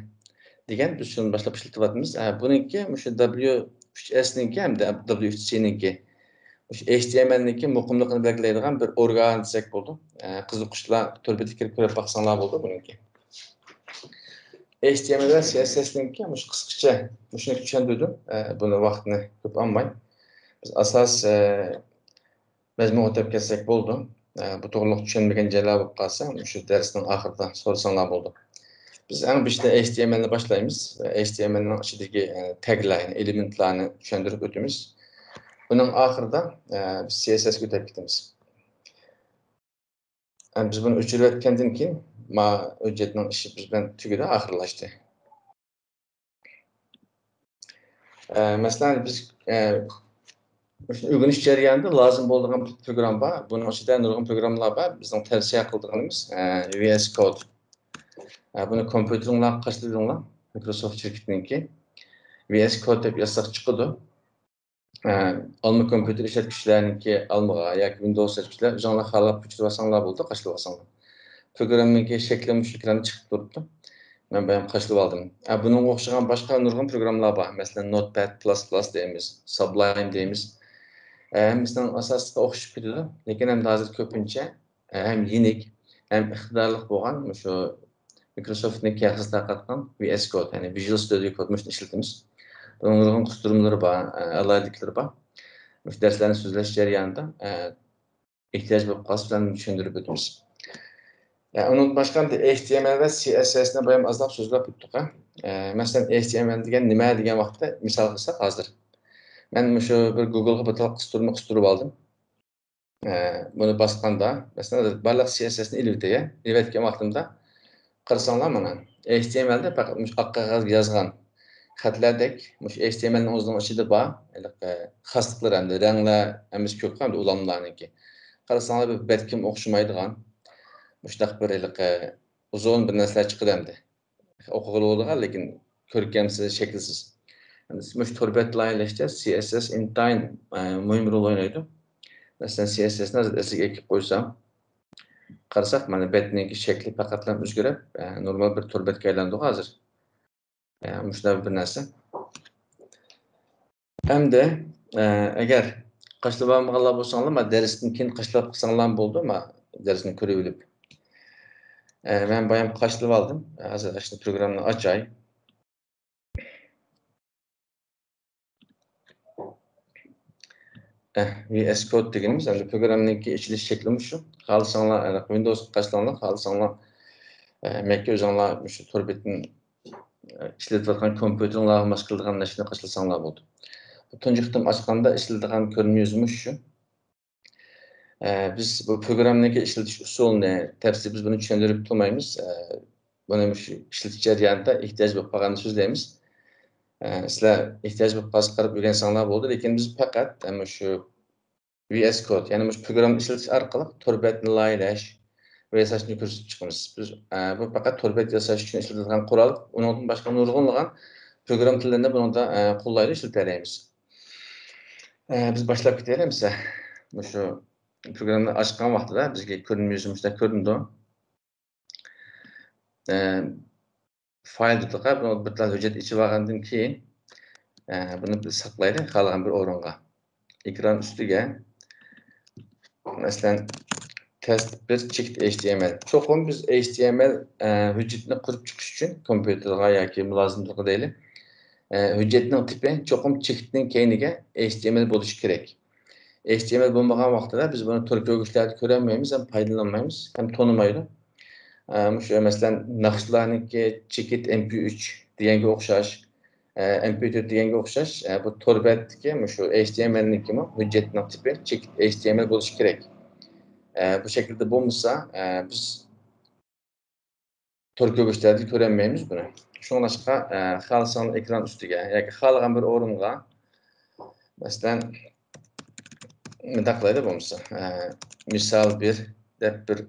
دېگەن، بىز شۇنى باشلاپ ئىشلىتىۋاتىمىز. ئە، بۇنىڭكى مۇشۇ دابليۇ ئۈچ ئېسنىڭكى ھەمدە دابليۇ ئۈچ سىنىڭكى، مۇشۇ ئېچ تى ئېم ئېلنىڭكى مۇقىملىقىنى بەلگىلەيدىغان بىر ئورگان دېسەك بولىدۇ. ئە، قىزىققۇچىلار تور بېتىگە كىرىپ كۆرۈپ باقساڭلار بولىدۇ بۇنىڭكى. ئېچ تى ئېم ئېل ۋە سى ئېس ئېسنىڭكى مۇشۇ قىسقىچە مۇشۇنى چۈشەندۈردۈم. ئە، بۇنى ۋاقتىنى كۆپ ئالماي. بىز ئاساس، ئە، مەزمۇنغا ئۆتۈپ كەتسەك بولىدۇ. ئە، بۇ توغرىلىق چۈشەنمىگەن جايلار بولۇپ قالسا، مۇشۇ دەرسنىڭ ئاخىرىدا سورىساڭلار بولىدۇ. بىز ئەڭ بېشىدا ئېچ تى ئېم ئېلنى باشلايمىز. ئېچ تى ئېم ئېلنىڭ ئىچىدىكى، ئە، تەگلەر، يەنى ئېلېمېنتلارنى چۈشەندۈرۈپ ئۆتىمىز. ئۇنىڭ ئاخىرىدا، ئە، بىز سى ئېس ئېسكە ئۆتۈپ كېتىمىز. ئە، بىز بۇنى ئۆچۈرۈۋەتكەندىن كېيىن، ما ھۆججەتنىڭ ئىشى بىز بىلەن تۈگىدى، ئاخىرلاشتى. ئە، مەسىلەن، بىز، ئە، مۇشۇ ئۆگىنىش جەريانىدا لازىم بولىدىغان بىر پروگرام بار. بۇنىڭ ئىچىدە نۇرغۇن پروگرامملار بار. بىزنىڭ تەۋسىيە قىلىدىغىنىمىز، ئە، ۋى ئېس كود. ئە، بۇنى كومپيۇتېرىڭلارغا قاچىلىۋېلىڭلار، مىكروسوفت شىركىتىنىڭكى. ۋى ئېس كود دەپ يازساق چىقىدۇ. ئە، ئالما كومپيۇتېر ئىشلەتكۈچىلەرنىڭكى ئالمىغا ياكى ۋىندوۋس ئىشلەتكۈچىلەر ئۆزۈڭلار خالاپ كۆچۈرۈۋالساڭلار بولىدۇ، قاچىلىۋالساڭلار. پروگراممىنىڭكى شەكلى مۇشۇ ئېكراندا چىقىپ تۇرۇپتۇ. مەن بايام قاچىلىۋالدىم. ئە، بۇنىڭغا ئوخشىغان باشقا نۇرغۇن پروگرامملار بار. مەسىلەن، نوتپەد پىلەس پىلەس دەيمىز، سابلايم دەيمىز. ئە، ھەممىسىنىڭ ئاساسلىقى ئوخشىشىپ كېتىدۇ. لېكىن ئەمدى ھازىر كۆپىنچە، ئە، ھەم يېنىك، ھەم ئىقتىدارلىق بولغان مۇشۇ مىكروسوفتنىڭ كەڭسىتى تارقاتقان ۋى ئېس كود، يەنى ۋىژۇئال ستۇدىيو كود مۇشۇنى ئىشلىتىمىز. بۇنىڭ نۇرغۇن قىستۇرمىلىرى بار، ئە، ئالاھىدىلىكلىرى بار. مۇشۇ دەرسلەرنى سۆزلەش جەريانىدا، ئە، ئېھتىياج بولۇپ قالسا، سىلەرنى چۈشەندۈرۈپ ئۆتىمىز. ئە، ئۇنىڭدىن باشقا، ئەمدى ئېچ تى ئېم ئېل ۋە سى ئېس ئېس نى بايام ئازراق سۆزلەپ ئۆتتۇق، ھە. ئە، مەسىلەن، ئېچ تى ئېم ئېل دېگەن نېمە دېگەن ۋاقىتتا مىسال قىلساق ھازىر. مەن مۇشۇ بىر گۇگلغا بىر تال قىستۇرما قىستۇرۇپ ئالدىم. ئە، بۇنى باسقاندا، مەسىلەن، بارلىق سى ئېس ئېس نى ئېلىۋېتەي، ئېلىۋەتكەن ۋاقتىمدا، قارىساڭلار مانا، ئېچ تى ئېم ئېل دە پەقەت مۇشۇ ئاق قەغەزگە يازغان خەتلەردەك، مۇشۇ ئېچ تى ئېم ئېل نىڭ ئۆزىنىڭ ئىچىدە بار، ھېلىقى خاسلىقلىرى، ئەمدى رەڭلەر ھەممىسى كۆپ، ئەمدى ئۇلانمىلارنىڭكى. قارىساڭلار، بىر بەتكىم ئوخشىمايدىغان، مۇشۇنداق بىر ھېلىقى ئۇزۇن بىر نەرسىلەر چىقىدۇ ئەمدى. ئوقۇغىلى بولىدىغان، لېكىن كۆركەمسىز، شەكىلسىز. ئەمدى مۇشۇ تور بەت لايىھەلەشتە سى ئېس ئېس ئىنتايىن، ئە، مۇھىم رول ئوينايدۇ. مەسىلەن، سى ئېس ئېس نى ھازىر ئەسلىگە ئەكىپ قويسام، قارىساق، مانا بەتنىڭكى شەكلى پەقەتلا ئۆزگىرىپ، ئە، نورمال بىر تور بەتكە ئايلاندۇق ھازىر. ئە، مۇشۇنداق بىر نەرسە. ئەمدى، ئە، ئەگەر قاچىلاپ ئالمىغانلار بولساڭلار، ما دەرستىن كېيىن قاچىلاپ قىلساڭلارمۇ بولىدۇ، ما دەرسنى كۆرۈۋېلىپ. ئە، مەن بايام قاچىلاپ ئالدىم. ھازىر ئاشۇ پروگراممىنى ئاچاي. ئە، ۋى ئېس كود دېگىنىمىز، ئەمدى پروگراممىنىڭكى ئېچىلىش شەكلى مۇشۇ. خالىساڭلار، ئە، ۋىندوۋسقا قاچىلاڭلار، خالىساڭلار، ئە، مەككە ئۆزۈڭلار مۇشۇ تور بېتىنى، ئە، ئىشلىتىۋاتقان كومپيۇتېرىڭلارغا ماس كېلىدىغان نەرسىنى قاچىلىساڭلار بولىدۇ. تۇنجى قېتىم ئاچقاندا ئىشلىتىدىغان كۆرۈنمە يۈزى مۇشۇ. ئە، بىز بۇ پروگراممىنىڭكى ئىشلىتىش ئۇسۇلىنى تەپسىلىي بىز بۇنى چۈشەندۈرۈپ تۇرمايمىز. ئە، بۇنى مۇشۇ ئىشلىتىش جەريانىدا ئېھتىياج بولۇپ قالغاندا سۆزلەيمىز. ئە، سىلەر ئېھتىياج بولۇپ قالسا قاراپ ئۆگەنسەڭلار بولىدۇ، لېكىن بىز پەقەت، ئە، مۇشۇ ۋى ئېس كود، يەنى مۇشۇ پروگراممىنى ئىشلىتىش ئارقىلىق تور بەتنى لايىھەلەش ۋە ياساشنى كۆرسىتىپ چىقىمىز. بىز، ئە، بۇ پەقەت تور بەت ياساش ئۈچۈن ئىشلىتىدىغان قورال، ئۇنىڭدىن باشقا نۇرغۇنلىغان پروگرامما تىللىرىنى بۇنىڭدا، ئە، قوللايدۇ، ئىشلىتەلەيمىز. ئە، بىز باشلاپ كېتەيلى ئەمىسە. مۇشۇ پروگراممىنى ئاچقان ۋاقتىدا بىزگە كۆرۈنمە يۈزى مۇشۇنداق كۆرۈنىدۇ. ئە، فايل دېدۇق، بۇ بىر تال ھۆججەت ئېچىۋالغاندىن كېيىن، ئە، بۇنى بىز ساقلايلى خالىغان بىر ئورۇنغا. ئېكران ئۈستىگە، مەسىلەن، تېست بىر چېكىت ئېچ تى ئېم ئېل. چوقۇم بىز ئېچ تى ئېم ئېل، ئە، ھۆججەتنى قۇرۇپ چىقىش ئۈچۈن كومپيۇتېرغا ياكى مۇلازىملىققا دەيلى، ئە، ھۆججەتنىڭ تىپى چوقۇم چېكىتنىڭ كەينىگە ئېچ تى ئېم ئېل بولۇشى كېرەك. ئېچ تى ئېم ئېل بولمىغان ۋاقتىدا بىز بۇنى تور كۆرگۈچلەردە كۆرەلمەيمىز ھەم پايدىلانمايمىز ھەم تونۇمايدۇ. ئە، مۇشۇ، مەسىلەن، ناخشىلارنىڭكى چېكىت ئېم پى ئۈچ دېگەنگە ئوخشاش، ئە، ئېم پى تۆت دېگەنگە ئوخشاش، ئە، بۇ تور بەتتىكى مۇشۇ ئېچ تى ئېم ئېلنىڭكىمۇ ھۆججەتنىڭ تىپى چېكىت ئېچ تى ئېم ئېل بولۇشى كېرەك. ئە، بۇ شەكىلدە بولمىسا، ئە، بىز تور كۆرگۈچلەردە كۆرەلمەيمىز بۇنى. شۇڭلاشقا، ئە، خالىساڭلار ئېكران ئۈستىگە ياكى خالىغان بىر ئورۇنغا، مەسىلەن، مۇنداق قىلايلى بولمىسا، ئە، مىسال بىر دەپ بىر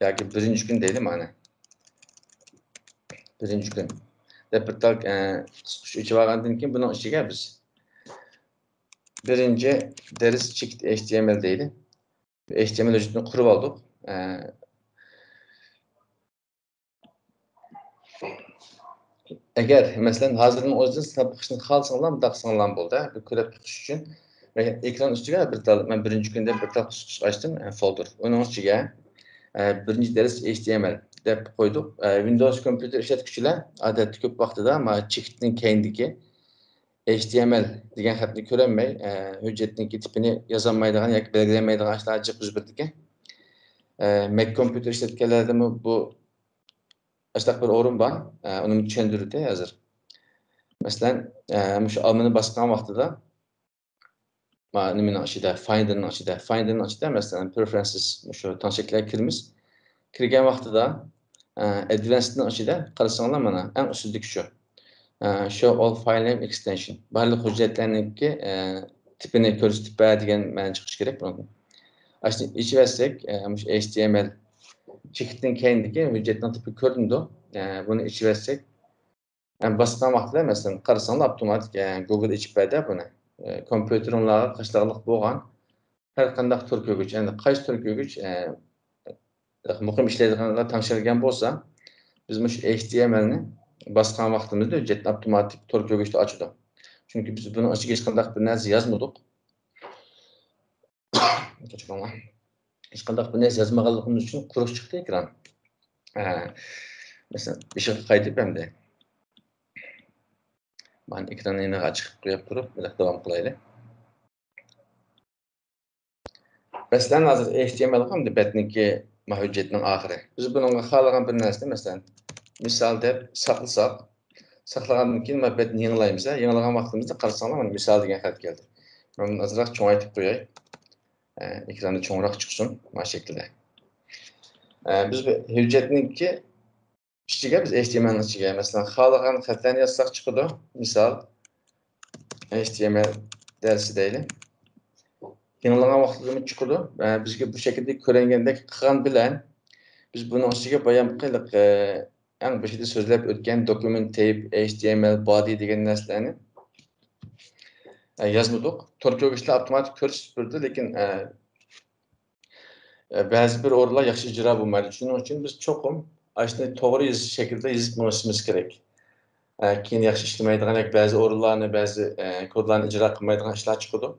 ياكى بىرىنچى كۈن دەيلى مانا. بىرىنچى كۈن دەپ بىر تال، ئە، قىسقۇچ ئېچىۋالغاندىن كېيىن بۇنىڭ ئىچىگە بىز بىرىنچى دەرس چېكىت ئېچ تى ئېم ئېل دەيلى. ئېچ تى ئېم ئېل ھۆججىتىنى قۇرۇپ ئالدۇق. ئە، ئەگەر، مەسىلەن، ھازىرنىڭ ئۆزىدىن سىناپ بېقىشنى خالىساڭلار، مۇنداق قىلساڭلار بولدى، بىر كۆرۈپ بېقىش ئۈچۈن. مەن ئېكران ئۈستىگە بىر تال، مەن بىرىنچى كۈن دەپ بىر تال قىسقۇچ ئاچتىم، ئە، فولدېر. ئۇنىڭ ئىچىگە، ئە، بىرىنچى دەرس ئېچ تى ئېم ئېل دەپ قويدۇق. ئە، ۋىندوۋس كومپيۇتېر ئىشلەتكۈچىلەر ئادەتتە كۆپ ۋاقتىدا مانا چېكىتنىڭ كەينىدىكى ئېچ تى ئېم ئېل دېگەن خەتنى كۆرەلمەي، ئە، ھۆججەتنىڭكى تىپىنى يازالمايدىغان ياكى بەلگىلىيەلمەيدىغان ئاشۇنداق جىق يۈز بېرىدىكەن. ئە، مەك كومپيۇتېر ئىشلەتكەنلەردىمۇ بۇ ئاشۇنداق بىر ئورۇن بار. ئە، ئۇنى چۈشەندۈردى ھازىر. مەسىلەن، ئە، مۇشۇ ئالمىنى باسقان ۋاقتىدا، ما، نېمىنىڭ ئىچىدە، فايندېرنىڭ ئىچىدە، فايندېرنىڭ ئىچىدە، مەسىلەن، پرېفېرېنسېس، مۇشۇ تەڭشەكلەرگە كىرىمىز. كىرگەن ۋاقتىدا، ئە، ئەدۋانسدنىڭ ئىچىدە قارىساڭلار، مانا، ئەڭ ئۈستىدىكى شۇ. Show all file name extension. بارلىق ھۆججەتلەرنىڭكى تىپىنى كۆرسىتىپ بەر دېگەن مەنە چىقىشى كېرەك بۇنىڭدىن. ئاشۇنى ئېچىۋەتسەك، مۇشۇ H T M L چېكىتتىن كەينىدىكى ھۆججەتنىڭ تىپى كۆرۈنىدۇ. بۇنى ئېچىۋەتسەك، باسقان ۋاقتىدا، مەسىلەن، قارىساڭلار، ئاپتوماتىك گوگل ئېچىپ بەردى بۇنى. كومپيۇتېرىڭلارغا قاشلاقلىق بولغان ھەر قانداق تور كۆرگۈچ، يەنى قايسى تور كۆرگۈچ مۇقىم ئىشلەيدىغانغا تەڭشەلگەن بولسا، بىز مۇشۇ H T M L نى باسقان ۋاقتىمىزدا ھۆججەتنى ئاپتوماتىك تور كۆرگۈچتە ئاچىدۇ. چۈنكى بىز بۇنىڭ ئىچىگە ھېچقانداق بىر نەرسە يازمىدۇق. كەچۈرۈڭلار. ھېچقانداق بىر نەرسە يازمىغانلىقىمىز ئۈچۈن قۇرۇق چىقتى ئېكران. ھە. مەسىلەن، ئىشىغا قايتىپ ئەمدى. مانا ئېكراننى يېنىغا چىقىپ قويۇپ تۇرۇپ، بىراق داۋام قىلايلى. مەسىلەن، ھازىر H T M L غا ئەمدى بەتنىڭكى ما ھۆججەتنىڭ ئاخىرى. بىز بۇنىڭغا خالىغان بىر نەرسىنى، مەسىلەن، مىسال دەپ ساقلىساق، ساقلىغاندىن كېيىن ما بەتنى يېڭىلايمىز. ھە، يېڭىلىغان ۋاقتىمىزدا قارىساڭلار، مانا مىسال دېگەن خەت كەلدى. مەن بۇنى ئازراق چوڭايتىپ قوياي. ئە، ئېكراننى چوڭراق چىقسۇن، مانا شەكىلدە. ئە، بىز بۇ ھۆججەتنىڭكى ئىچىگە، بىز H T M L نىڭ ئىچىگە، مەسىلەن، خالىغان خەتلەرنى يازساق چىقىدۇ. مىسال، H T M L دەرسى دەيلى. يېڭىلىغان ۋاقتىدىمۇ چىقىدۇ. ئە، بىزگە بۇ شەكىلدە كۆرۈنگەندەك قىلغان بىلەن، بىز بۇنىڭ ئىچىگە بايامقى، ئە، ئەڭ بېشىدا سۆزلەپ ئۆتكەن document type H T M L body دېگەن نەرسىلەرنى، ئە، يازمىدۇق. تور كۆرگۈچلەر ئاپتوماتىك كۆرسىتىپ بېرىدۇ، لېكىن، ئە، ئە، بەزى بىر ئورۇنلار ياخشى ئىجرا بولمايدۇ. شۇنىڭ ئۈچۈن بىز چوقۇم ئاشۇنى توغرا يېزىش شەكلىدە يېزىپ مېڭىشىمىز كېرەك. ئە، كېيىن ياخشى ئىشلىمەيدىغان ياكى بەزى ئورۇنلارنى، بەزى، ئە، كودلارنى ئىجرا قىلمايدىغان ئىشلار چىقىدۇ.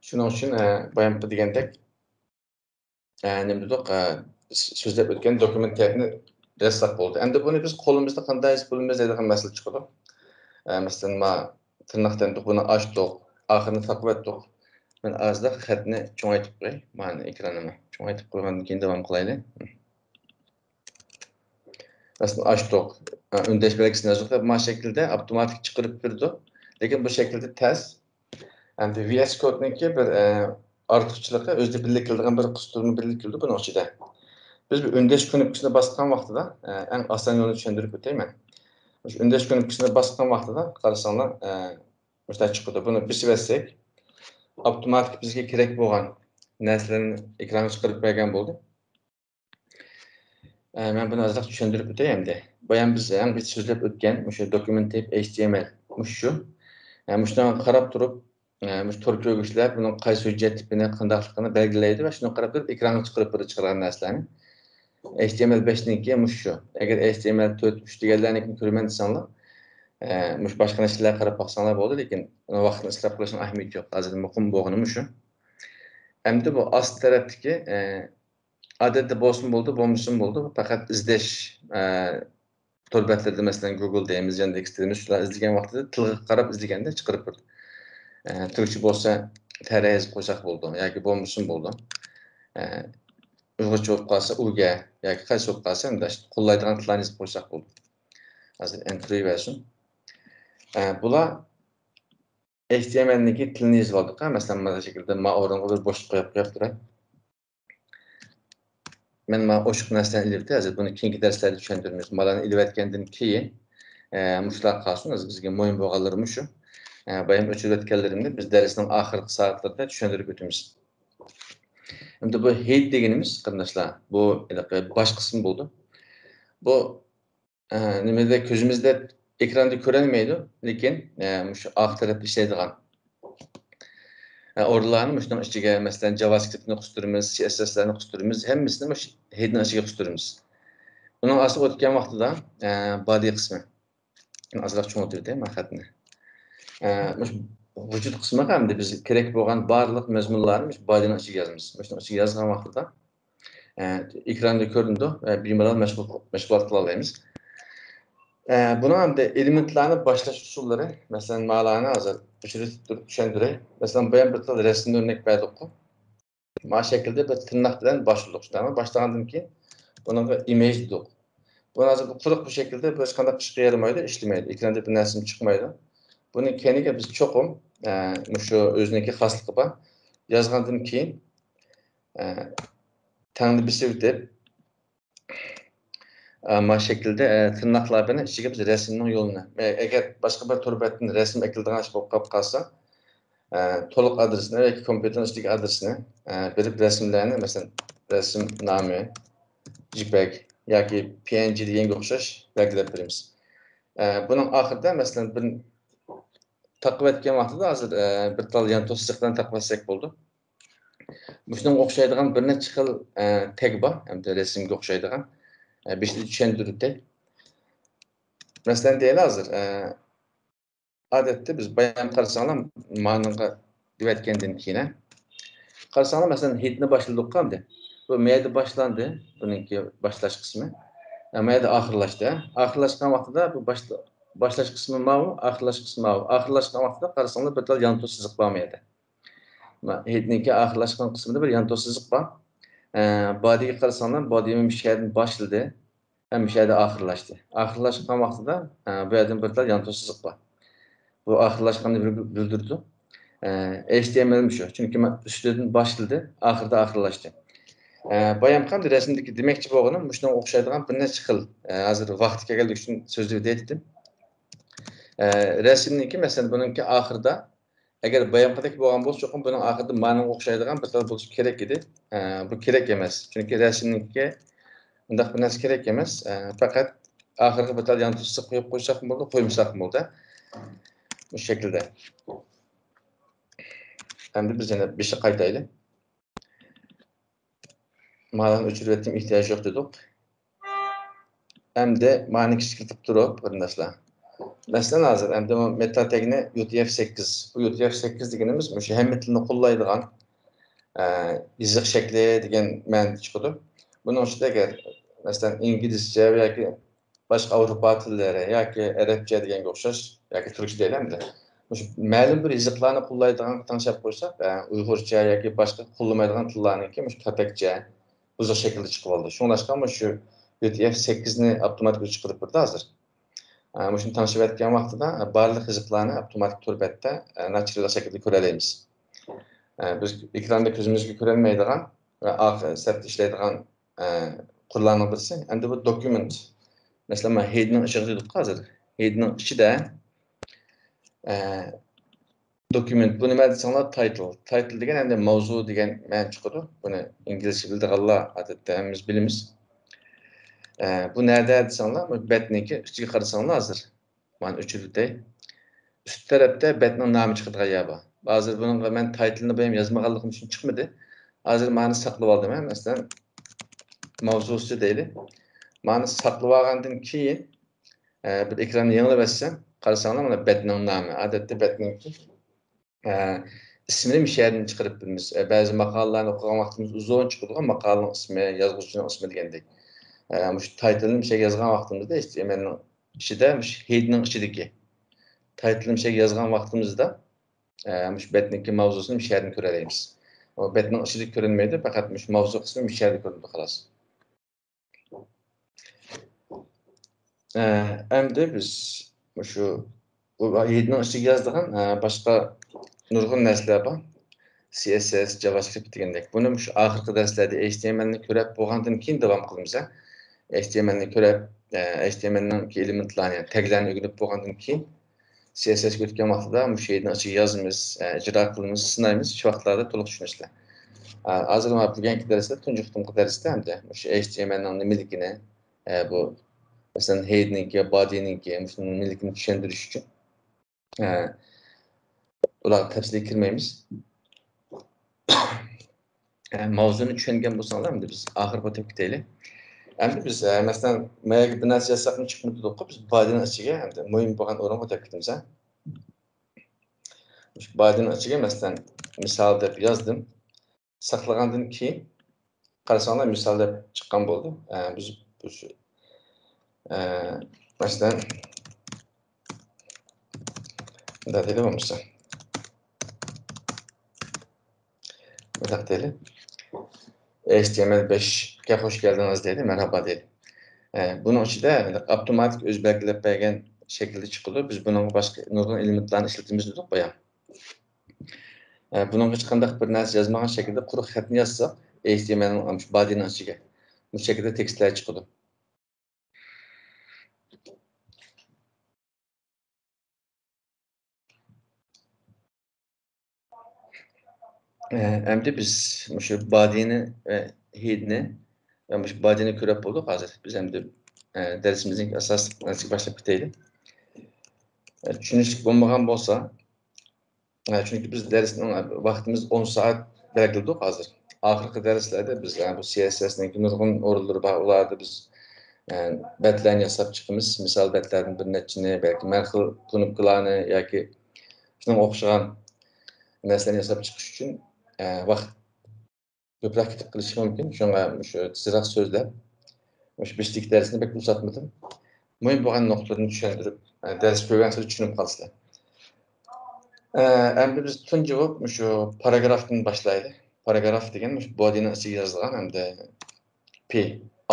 شۇنىڭ ئۈچۈن، ئە، بايامقى دېگەندەك، ئە، نېمە دېدۇق، ئە، س-، سۆزلەپ ئۆتكەن document type نى يازساق بولدى. ئەمدى بۇنى بىز قولىمىزدا قانداق يېزىپ بولىمىز دەيدىغان مەسىلە چىقىدۇ. ئە، مەسىلەن، ما تىرناق دېدۇق، بۇنى ئاچتۇق، ئاخىرىنى تاقىۋەتتۇق. مەن ئازراق خەتنى چوڭايتىپ قوياي. مانا ئېكراننى چوڭايتىپ قويغاندىن كېيىن داۋام قىلايلى. مەسىلەن، ئاچتۇق. ئە، ئۈندەش بەلگىسىنى يازدۇق دەپ، ما شەكىلدە ئاپتوماتىك چىقىرىپ بېرىدۇ. لېكىن بۇ شەكىلدە تەس. ئەمدى V S Code نىڭكى بىر، ئە، ئارتۇقچىلىقى، ئۆزىدە بىللە كېلىدىغان بىر قىستۇرما بىللە كېلىدۇ بۇنىڭ ئىچىدە. بىز بۇ ئۈندەش كۇنۇپكىسىنى باسقان ۋاقتىدا، ئە، ئەڭ ئاسان يولىنى چۈشەندۈرۈپ ئۆتەي مەن. مۇشۇ ئۈندەش كۇنۇپكىسىنى باسقان ۋاقتىدا قارىساڭلار، ئە، مۇشۇنداق چىقىدۇ. بۇنى بېسىۋەتسەك، ئاپتوماتىك بىزگە كېرەك بولغان نەرسىلەرنى ئېكرانغا چىقىرىپ بەرگەن بولدى. ئە، مەن بۇنى ئازراق چۈشەندۈرۈپ ئۆتەي ئەمدى. بايام بىز ئەڭ بېشىدا سۆزلەپ ئۆتكەن مۇشۇ document type H T M L مۇشۇ شۇ. ئە، مۇشۇنىڭغا قاراپ تۇرۇپ، ئە، مۇشۇ تور كۆرگۈچلەر بۇنىڭ قايسى ھۆججەت تىپىنى، قانداقلىقىنى بەلگىلەيدۇ ۋە شۇنىڭغا قاراپ تۇرۇپ ئېكرانغا چىقىرىپ بېرىدۇ چىقىرغان نەرسىلەرنى. H T M L بەشنىڭكى مۇشۇ شۇ. ئەگەر H T M L تۆت ئۈچ دېگەنلەرنىڭكىنى كۆرىمەن دېسەڭلار، ئە، مۇشۇ باشقا نەرسىلەرگە قاراپ باقساڭلار بولىدۇ، لېكىن ۋاقىتنى ئىسراپ قىلىشنىڭ ئەھمىيىتى يوق. ھازىر مۇقىم بولغىنى مۇشۇ. ئەمدى بۇ ئاستى تەرەپتىكى، ئە، ئادەتتە بولسىمۇ بولىدۇ، بولمىسىمۇ بولىدۇ. پەقەت ئىزدەش، ئە، تور بەتلىرىدە، مەسىلەن، گوگل دەيمىز، ياندېكس دەيمىز، شۇلار ئىزدىگەن ۋاقتىدا تىلغا قاراپ ئىزدىگەندە چىقىرىپ بېرىدۇ. ئە، تۈركچە بولسا تەرە يېزىپ قويساق بولىدۇ ياكى بولمىسىمۇ بولىدۇ. ئە، ئۇيغۇرچە بولۇپ قالسا ئۇگە ياكى قايسى بولۇپ قالسا، ئەمدى قوللايدىغان تىللارنى يېزىپ قويساق بولىدۇ. ھازىر ئەنتىرى بەرسۇن. ئە، بۇلار H T M L نىڭكى تىلىنى يېزىپ ئالدۇق. مەسىلەن، مانا شەكىلدە ما ئورۇنغا بىر بوشلۇق قويۇپ، قويۇپ تۇراي. مەن ما ئوشۇق نەرسىلەرنى ئېلىۋېتەي. ھازىر بۇنى كېيىنكى دەرسلەردە چۈشەندۈرىمىز. مالارنى ئېلىۋەتكەندىن كېيىن، ئە، مۇشۇلار قالسۇن. ھازىر بىزگە مۇھىم بولغانلىرى مۇشۇ. ئە، بايام ئۆچۈرۈۋەتكەنلىرىمنى بىز دەرسنىڭ ئاخىرقى سائەتلىرىدە چۈشەندۈرۈپ ئۆتىمىز. ئەمدى بۇ head دېگىنىمىز، قېرىنداشلار، بۇ ھېلىقى باش قىسمى بولىدۇ. بۇ ئە، نېمىدە كۆزىمىزدە ئېكراندا كۆرەلمەيدۇ، لېكىن، ئە، مۇشۇ ئارقا تەرەپتە ئىشلەيدىغان، ئە، ئورۇنلارنى مۇشۇنىڭ ئىچىگە، مەسىلەن، جاۋاسكرىپتنى قىستۇرىمىز، سى ئېس ئېس لەرنى قىستۇرىمىز، ھەممىسىنى مۇشۇ ھېدنىڭ ئىچىگە قىستۇرىمىز. ئۇنىڭ ئاستىغا ئۆتكەن ۋاقتىدا، ئە، بادى قىسمى. ئازراق چوڭىتىۋېتەي مەن خەتنى. ئە، مۇشۇ ۋۇجۇد قىسمىغا ئەمدى بىز كېرەك بولغان بارلىق مەزمۇنلارنى مۇشۇ بادىنىڭ ئىچىگە يازىمىز. مۇشۇنىڭ ئىچىگە يازغان ۋاقتىدا، ئە، ئېكراندا كۆرۈنىدۇ. ئە، بىمالال مەشغۇل، مەشغۇلات قىلالايمىز. ئە، بۇنىڭ ئەمدى ئېلېمېنتلارنى باشلاش ئۇسۇللىرى، مەسىلەن، مالارنى ھازىر ئۆچۈرۈپ تۇرۇپ چۈشەندۈرەي. مەسىلەن، بايام بىر تال رەسىمدىن ئۆرنەك بەردۇققۇ. ما شەكىلدە بىر تىرناق بىلەن باشلىدۇق. شۇنداقمۇ؟ باشلىغاندىن كېيىن بۇنىڭغا ئىمېج دېدۇق. بۇنى ھازىر بۇ قۇرۇق بۇ شەكىلدە بىر ھېچقانداق ئىشقا يارىمايدۇ، ئىشلىمەيدۇ. ئېكراندا بىر نەرسىمۇ چىقمايدۇ. بۇنى كەينىگە بىز چوقۇم، ئە، مۇشۇ ئۆزىنىڭكى خاسلىقى بار. يازغاندىن كېيىن، ئە، تەڭنى بېسىۋېتىپ، ئە، ما شەكىلدە، ئە، تىرناقلار بىلەن ئىچىگە بىز رەسىمنىڭ يولىنى، ئە، ئەگەر باشقا بىر تور بەتتىن رەسىم ئەكېلىدىغان ئىش بولۇپ قالىپ قالسا، ئە، تولۇق ئادرېسىنى ياكى كومپيۇتېرنىڭ ئىچىدىكى ئادرېسىنى، ئە، بېرىپ رەسىملەرنى، مەسىلەن، رەسىم نامى، جىپەگ ياكى پى ئېن جى دېگەنگە ئوخشاش بەلگىلەپ بېرىمىز. ئە، بۇنىڭ ئاخىرىدا، مەسىلەن، بىر تاقىۋەتكەن ۋاقتىدا ھازىر، ئە، بىر تال يانتۇ سىزىق بىلەن تاقىۋەتسەك بولىدۇ. مۇشۇنىڭغا ئوخشايدىغان بىر نەچچە خىل، ئە، تەگ بار، ھەمدە رەسىمگە ئوخشايدىغان، ئە، بېشىدا چۈشەندۈرۈپ ئۆتەي. مەسىلەن، دەيلى ھازىر، ئە، ئادەتتە بىز بايام قارىساڭلار، مانىڭغا دېۋەتكەندىن كېيىن، ھە، قارىساڭلار، مەسىلەن، ھېيتنى باشلىدۇق ئەمدى. بۇ مەيدە باشلاندى، بۇنىڭكى باشلاش قىسمى. ھە، مەيدە ئاخىرلاشتى، ھە. ئاخىرلاشقان ۋاقتىدا بۇ باشلا-، باشلاش قىسمى ماۋۇ، ئاخىرلاش قىسمى ماۋۇ. ئاخىرلاشقان ۋاقتىدا قارىساڭلار، بىر تال يانتۇ سىزىق بار مۇ يەردە. ما-، ھېيتنىڭكى ئاخىرلاشقان قىسمىدا بىر يانتۇ سىزىق بار. ئە، بادىگە قارىساڭلار، بادى مۇشۇ يەردىن باشلىدى. ھەم مۇشۇ يەردە ئاخىرلاشتى. ئاخىرلاشقان ۋاقتىدا، ئە، بۇ يەردىن بىر تال يانتۇ سىزىق بار. بۇ ئاخىرلاشقاننى بىل-، بىلدۈرىدۇ. ئە، ئېچ تى ئېم ئېل شۇ. چۈنكى مەن ئۈستىدىن باشلىدى، ئاخىرىدا ئاخىرلاشتى. ئە، بايام قالدى رەسىمدىكى دېمەكچى بولغىنىم مۇشۇنىڭغا ئوخشايدىغان بىر نەچچە خىل، ئە، ھازىر ۋاقتى كەلگەنلىكى ئۈچۈن سۆزلىۋېتەي دېدىم. ئە، رەسىمنىڭكى، مەسىلەن، بۇنىڭكى ئاخىرىدا، ئەگەر بايامقىدەك بولغان بولسا، چوقۇم بۇنىڭ ئاخىرىدا مانىڭغا ئوخشايدىغان بىر تال بولۇشى كېرەك ئىدى. ئە، بۇ كېرەك ئەمەس. چۈنكى رەسىمنىڭكى ئۇنداق بىر نەرسە كېرەك ئەمەس. ئە، پەقەت ئاخىرىغا بىر تال يانتۇ سىزىق قويۇپ قويساقمۇ بولىدۇ، قويمىساقمۇ بولىدۇ. بۇ شەكىلدە. ئەمدى بىز يەنە بېشىغا قايتايلى. مانىنى ئۆچۈرۈۋەتتىم، ئېھتىياجى يوق دېدۇق. ئەمدى مانى كىچىكلىتىپ تۇرۇپ، قېرىنداشلار. مەسىلەن، ھازىر ئەمدى بۇ مېتا تەگنى يۇ تى ئېف سەككىز. بۇ يۇ تى ئېف سەككىز دېگىنىمىز مۇشۇ ھەممە تىلنى قوللايدىغان، ئە، يېزىق شەكلى دېگەن مەنىدە چىقىدۇ. بۇنىڭ ئىچىدە ئەگەر، مەسىلەن، ئىنگلىزچە ياكى باشقا ئاۋروپا تىللىرى ياكى ئەرەبچە دېگەنگە ئوخشاش ياكى تۈركچە دەيلى ئەمدى. مۇشۇ مەلۇم بىر يېزىقلارنى قوللايدىغان تەڭشەپ قويساق، ئە، ئۇيغۇرچە ياكى باشقا قوللىمايدىغان تىللارنىڭكى مۇشۇ كاتەكچە، بۇزۇق شەكىلدە چىقىپ قالدى. شۇڭلاشقا مۇشۇ يۇ تى ئېف سەككىزنى ئاپتوماتىك ئۆزى چىقىرىپ بېرىدۇ ھازىر. ئە، مۇشۇنى تەڭشىۋەتكەن ۋاقتىدا، ئە، بارلىق يېزىقلارنى ئاپتوماتىك تور بەتتە، ئە، ناچارلىق شەكلىدە كۆرەلەيمىز. ئە، بىز ئېكراندا كۆزىمىزگە كۆرۈنمەيدىغان ۋە ئاخىر سەپتە ئىشلەيدىغان، ئە، قۇرلارنىڭ بىرسى. ئەمدى بۇ دوكۇمېنت. مەسىلەن، مانا ھېدنىڭ ئىچىدە دېدۇق ھازىر. ھېدنىڭ ئىچىدە، ئە، دوكۇمېنت، بۇ نېمە دېسەڭلار، تايتىل. تايتىل دېگەن ئەمدى ماۋزۇ دېگەن مەنە چىقىدۇ. بۇنى ئىنگلىزچە بىلىدىغانلار ئادەتتە ھەممىمىز بىلىمىز. ئە، بۇ نەدە دېسەڭلار، بۇ بەتنىڭكى ئۈستىگە قارىساڭلار ھازىر. مانا ئۆچۈرۈۋېتەي. ئۈست تەرەپتە بەتنىڭ نامى چىقىدىغان يەر بار. ھازىر بۇنىڭغا مەن تايتىلنى بايام يازمىغانلىقىم ئۈچۈن چىقمىدى. ھازىر مانى ساقلىۋالدىم، ھە، مەسىلەن، ماۋزۇسى دەيلى. مانى ساقلىۋالغاندىن كېيىن، ئە، بىر ئېكراننى يېڭىلاپ ئەتسەم، قارىساڭلار، مانا بەتنىڭ نامى. ئادەتتە بەتنىڭكى، ئە، ئىسمىنى مۇشۇ يەردىن چىقىرىپ بىلىمىز. ئە، بەزى ماقالىلەرنى ئوقۇغان ۋاقتىمىز ئۇزۇن چىقىدىغان ماقالىنىڭ ئىسمى، يازغۇچىنىڭ ئىسمى دېگەندەك. ئە، مۇشۇ تايتىلنى مۇشۇ يەرگە يازغان ۋاقتىمىزدا ئېچ تى ئېم ئېلنىڭ ئىچىدە، مۇشۇ ھېدنىڭ ئىچىدىكى تايتىلنى مۇشۇ يەرگە يازغان ۋاقتىمىزدا، ئە، مۇشۇ بەتنىڭكى ماۋزۇسىنى مۇشۇ يەردىن كۆرەلەيمىز. ئۇ بەتنىڭ ئىچىدە كۆرۈنمەيدۇ، پەقەت مۇشۇ ماۋزۇ قىسمى مۇشۇ يەردە كۆرۈنىدۇ، خالاس. ئە، ئەمدى بىز مۇشۇ بۇ ھېدنىڭ ئىچىگە يازىدىغان، ئە، باشقا نۇرغۇن نەرسىلەر بار. سى ئېس ئېس، جاۋاسكرىپت دېگەندەك. بۇنى مۇشۇ ئاخىرقى دەرسلەردە ئېچ تى ئېم ئېلنى كۆرۈپ بولغاندىن كېيىن داۋام قىلىمىز، ھە. ئېچ تى ئېم ئېلنى كۆرۈپ، ئە، ئېچ تى ئېم ئېلنىڭ ئېلېمېنتلارنى، يەنى تەگلەرنى ئۆگىنىپ بولغاندىن كېيىن، سى ئېس ئېسكە ئۆتكەن ۋاقتىدا مۇشۇ ھېدنىڭ ئىچىگە يازىمىز، ئە، ئىجرا قىلىمىز، سىنايمىز، شۇ ۋاقىتلاردا تولۇق چۈشىنىسىلەر. ئە، ھازىر مانا بۈگۈنكى دەرستە، تۇنجى قېتىمقى دەرستە ئەمدى مۇشۇ ئېچ تى ئېم ئېلنىڭ نېمىلىكىنى، ئە، بۇ، مەسىلەن، ھېدنىڭكى، بادىنىڭكى، مۇشۇنىڭ نېمىلىكىنى چۈشەندۈرۈش ئۈچۈن، ئە، ئۇلارغا تەپسىلىي كىرمەيمىز. ئە، ماۋزۇنى چۈشەنگەن بولساڭلار، ئەمدى بىز ئاخىرقى تەرەپكە كېتەيلى. ئەمدى بىز، ئە، مەسىلەن، ماياگە بىر نەرسە يازساقمۇ چىقمىدى دېدۇققۇ، بىز بادىنىڭ ئىچىگە، ئەمدى مۇھىم بولغان ئورۇنغا ئۆتۈپ كېتىمىز، ھە. مۇشۇ بادىنىڭ ئىچىگە، مەسىلەن، مىسال دەپ يازدىم. ساقلىغاندىن كېيىن قارىساڭلار، مىسال دەپ چىققان بولدى. ئە، بىز، بىز، ئە، مەسىلەن، مۇنداق دەيلى بولمىسا. مۇنداق دەيلى. ئېچ تى ئېم ئېل بەشكە خوش كەلدىڭىز دەيلى، مەرھابا دەيلى. ئە، بۇنىڭ ئىچىدە ئاپتوماتىك ئۆزى بەلگىلەپ بەرگەن شەكىلدە چىقىدۇ. بىز بۇنىڭغا باشقا نۇرغۇن ئېلېمېنتلارنى ئىشلىتىمىز دېدۇق بايام. ئە، بۇنىڭغا ھېچقانداق بىر نەرسە يازمىغان شەكىلدە قۇرۇق خەتنى يازساق، ئېچ تى ئېم ئېل نىڭ مۇشۇ بادىنىڭ ئىچىگە مۇشۇ شەكىلدە تېكىستلەر چىقىدۇ. ئەمدى بىز مۇشۇ بادىنى ۋە ھىدنى ۋە مۇشۇ بادىنى كۆرۈپ بولدۇق ھازىر. بىز ئەمدى، ئە، دەرسىمىزنىڭ ئاساسلىق نەرسىگە باشلاپ كېتەيلى. ئە، چۈشىنىشلىك بولمىغان بولسا، ئە، چۈنكى بىز دەرسنىڭ ۋاقتىمىز ئون سائەت بەلگىلىدۇق ھازىر. ئاخىرقى دەرسلەردە بىز، ئە، بۇ سى ئېس ئېس نىڭكى نۇرغۇن ئورۇنلىرى بار، ئۇلاردا بىز، ئە، بەتلەرنى ياساپ چىقىمىز. مىسال بەتلەردىن بىر نەچچىنى، بەلكىم ھەر خىل كۇنۇپكىلارنى ياكى شۇنىڭغا ئوخشىغان نەرسىلەرنى ياساپ چىقىش ئۈچۈن، ئە، ۋاقىت كۆپرەك كېتىپ قېلىشى مۇمكىن. شۇڭا مۇشۇ تېزراق سۆزلەپ، مۇشۇ بېشىدىكى دەرسنى بەك ئۇزارتمىدىم. مۇھىم بولغان نۇقتىلىرىنى چۈشەندۈرۈپ، ئە، دەرس كۆرگەنسېرى چۈشىنىپ قالىسىلەر. ئە، ئەمدى بىز تۇنجى بولۇپ مۇشۇ پاراگرافتىن باشلايلى. پاراگراف دېگەن مۇشۇ بودىنىڭ ئىچىگە يازىدىغان ھەمدە پى،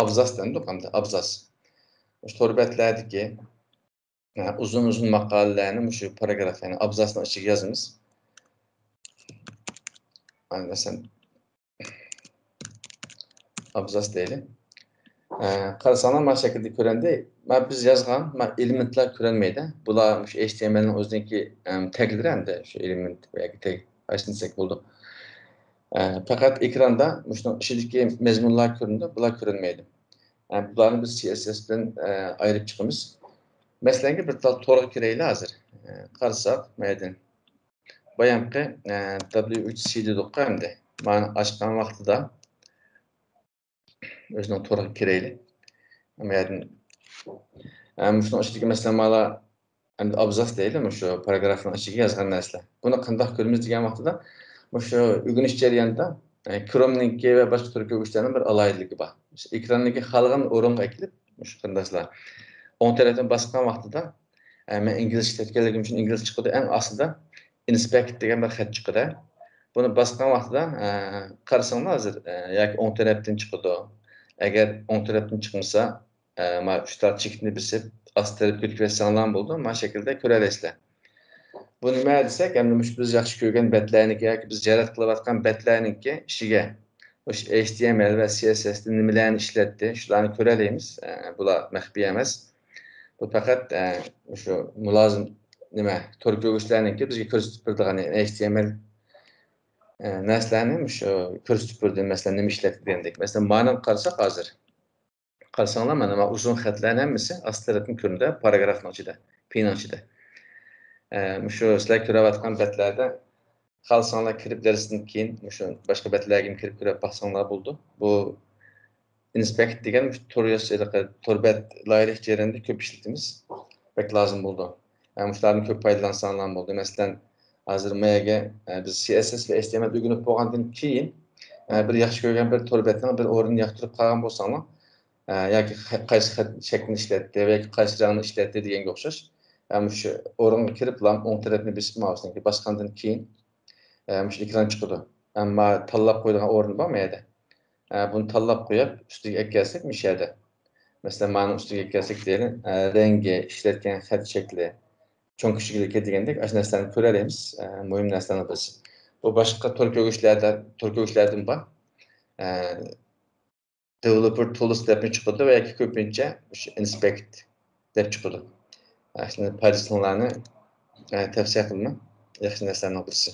ئابزاس دەمدۇق ھەمدە ئابزاس. مۇشۇ تور بەتلەردىكى، ئە، ئۇزۇن-ئۇزۇن ماقالىلەرنى مۇشۇ پاراگراف، يەنى ئابزاسنىڭ ئىچىگە يازىمىز. مانا مەسىلەن، ئابزاس دەيلى. ئە، قارىساڭلار، مانا شەكىلدە كۆرۈندى. مانا بىز يازغان، مانا ئېلېمېنتلار كۆرۈنمەيدۇ. بۇلار مۇشۇ ئېچ تى ئېم ئېل نىڭ ئۆزىنىڭكى، ئەم، تەگلىرى ئەمدى شۇ ئېلېمېنت ياكى تەگ، قايسىنى دېسەك بولىدۇ. ئە، پەقەت ئېكراندا مۇشۇنىڭ ئىچىدىكى مەزمۇنلار كۆرۈنىدۇ، بۇلار كۆرۈنمەيدۇ. ئە، بۇلارنى بىز سى ئېس ئېس بىلەن، ئە، ئايرىپ چىقىمىز. مەسىلەنگە بىر تال تورغا كىرەيلى ھازىر. ئە، قارىساق، مەيدىن. بايامقى، ئە، دبليۇ ئۈچ سى دېدۇققۇ ئەمدى. مانا ئاچقان ۋاقتىدا ئۆزىنىڭ تورىغا كىرەيلى. ئەمدى، ئە، مۇشۇنىڭ ئىچىدىكى مەسىلەن مانا ئەمدى ئابزاس دەيلى، مۇشۇ پاراگرافنىڭ ئىچىگە يازغان نەرسىلەر. بۇنى قانداق كۆرىمىز دېگەن ۋاقتىدا، مۇشۇ ئۆگىنىش جەريانىدا، ئە، كرومنىڭكى ۋە باشقا تور كۆرگۈچلەرنىڭ بىر ئالاھىدىلىكى بار. ئېكراننىڭكى خالىغان ئورۇنغا ئەكېلىپ، مۇشۇ قېرىنداشلار، ئوڭ تەرەپتىن باسقان ۋاقتىدا، ئە، مەن ئىنگلىزچە ئىشلەتكەنلىكىم ئۈچۈن ئىنگلىزچە چىقىدۇ. ئەڭ ئاستىدا ئىنسپېكت دېگەن بىر خەت چىقىدۇ. بۇنى باسقان ۋاقتىدا، ئە، قارىساڭلار ھازىر، ئە، ياكى ئوڭ تەرەپتىن چىقىدۇ. ئەگەر ئوڭ تەرەپتىن چىقمىسا، ئە، مانا ئۈچ تال چېكىتنى بېسىپ، ئاستى تەرەپكە ئۆتكۈزسەڭلارمۇ بولىدۇ. مانا شەكىلدە كۆرەلەيسىلەر. بۇ نېمە دېسەك، ئەمدى مۇشۇ بىز ياخشى كۆرگەن بەتلەرنىڭكى ياكى بىز جەريان قىلىۋاتقان بەتلەرنىڭكى ئىچىگە مۇشۇ ئېچ تى ئېم ئېل ۋە سى ئېس ئېس تىن نېمىلەرنى ئىشلەتتى، شۇلارنى كۆرەلەيمىز. ئە، بۇلار مەخپىي ئەمەس. بۇ پەقەت، ئە، مۇشۇ مۇلازىم نېمە، تور كۆرگۈچىلەرنىڭكى بىزگە كۆرسىتىپ بېرىدىغان، يەنى ئېچ تى ئېم ئېل، ئە، نەرسىلەرنى مۇشۇ كۆرسىتىپ بېرىدۇ، مەسىلەن، نېمە ئىشلەتتى دېگەندەك. مەسىلەن، مانىڭغا قارىساق ھازىر. قارىساڭلار، مانا، مانا ئۇزۇن خەتلەرنىڭ ھەممىسى ئاستى تەرەپتىن كۆرۈنىدۇ، پاراگرافنىڭ ئىچىدە، پىنىڭ ئىچىدە. ئە، مۇشۇ سىلەر كۆرۈۋاتقان بەتلەردە خالىساڭلار كىرىپ دەرستىن كېيىن مۇشۇ باشقا بەتلەرگىمۇ كىرىپ كۆرۈپ باقساڭلار بولىدۇ. بۇ ئىنسپېكت دېگەن مۇشۇ تور ياس-، ھېلىقى تور بەت لايىھەلەش جەريانىدا كۆپ ئىشلىتىمىز. بەك لازىم بولىدۇ. ئە، مۇشۇلاردىن كۆپ پايدىلانساڭلار بولىدۇ. مەسىلەن، ھازىر مايەگە، ئە، بىز سى ئېس ئېس ۋە ئېچ تى ئېم ئېل ئۆگىنىپ بولغاندىن كېيىن، ئە، بىر ياخشى كۆرگەن بىر تور بەتنىڭ بىر ئورنىنى ياقتۇرۇپ قالغان بولساڭلار، ئە، ياكى خە-، قايسى خەت شەكلىنى ئىشلەتتى ۋە ياكى قايسى رەڭنى ئىشلەتتى دېگەنگە ئوخشاش، ئە، مۇشۇ ئورۇنغا كىرىپلا ئوڭ تەرەپنى بېسىپ، ماۋۇسىنى باسقاندىن كېيىن، ئە، مۇشۇ ئېكران چىقىدۇ. ئەمما تاللاپ قويىدىغان ئورۇن بار ما يەردە. ئە، بۇنى تاللاپ قويۇپ، ئۈستىگە ئەكەلسەك مۇشۇ يەردە. مەسىلەن، مانىڭ ئۈستىگە ئەكەلسەك دەيلى، ئە، رەڭگى، ئىشلەتكەن خەت شەكلى، چوڭ كىچىكلىكى دېگەندەك ئاشۇ نەرسىلەرنى كۆرەلەيمىز. ئە، مۇھىم نەرسىلەرنى بىز. بۇ باشقا تور كۆرگۈچلەردە، تور كۆرگۈچلەردىن بار. ئە، دېۋېلوپېر تۇلس دەپمۇ چىقىدۇ ۋە ياكى كۆپىنچە مۇشۇ ئىنسپېكت دەپ چىقىدۇ. ئە، شۇنى پايدىلىنىشىڭلارنى، ئە، تەۋسىيە قىلىمەن. ياخشى نەرسىلەرنىڭ بىرسى.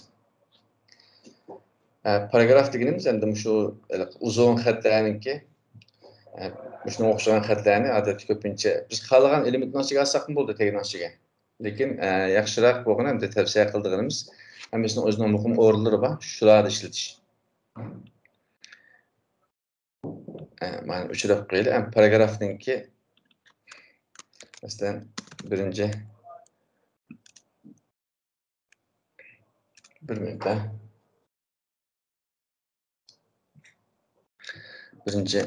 ئە، پاراگراف دېگىنىمىز ئەمدى مۇشۇ ئۇزۇن خەتلەرنىڭكى، ئە، مۇشۇنىڭغا ئوخشىغان خەتلەرنى ئادەتتە كۆپىنچە بىز خالىغان ئېلېمېنتنىڭ ئىچىگە ئالساقمۇ بولىدۇ، تەگنىڭ ئىچىگە. لېكىن، ئە، ياخشىراق بولغىنى ئەمدى تەۋسىيە قىلىدىغىنىمىز ھەممىسىنىڭ ئۆزىنىڭ مۇقىم ئورۇنلىرى بار، شۇلاردا ئىشلىتىش. ئە، مانا ئۆچۈرۈپ قويايلى. ئەمدى پاراگرافنىڭكى، مەسىلەن، بىرىنچى، بىر مىنۇت، ھە. بىرىنچى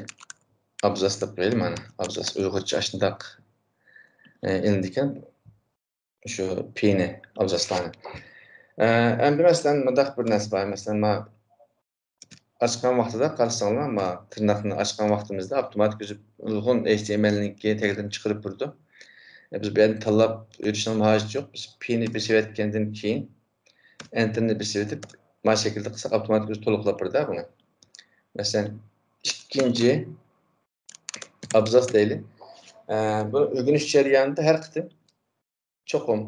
ئابزاس دەپ قويايلى، مانا ئابزاس ئۇيغۇرچە ئاشۇنداق، ئە، ئېلىندىكەن. شۇ پىنى، ئابزاسلارنى. ئە، ئەمدى مەسىلەن، مۇنداق بىر نەرسە بار. مەسىلەن، ما ئاچقان ۋاقتىدا قارىساڭلار، ما تىرناقنى ئاچقان ۋاقتىمىزدا ئاپتوماتىك ئۆزى نۇرغۇن ئېچ تى ئېم ئېلنىڭكى تەگلىرىنى چىقىرىپ بېرىدۇ. ئە، بىز بۇ يەردىن تاللاپ يۈرۈشنىڭ ھاجىتى يوق. بىز پىنى بېسىۋەتكەندىن كېيىن، ئېنتېرنى بېسىۋېتىپ، ما شەكىلدە قىلساق، ئاپتوماتىك ئۆزى تولۇقلاپ بېرىدۇ بۇنى. مەسىلەن، ئىككىنچى ئابزاس دەيلى. ئە، بۇ ئۆگىنىش جەريانىدا ھەر قېتىم چوقۇم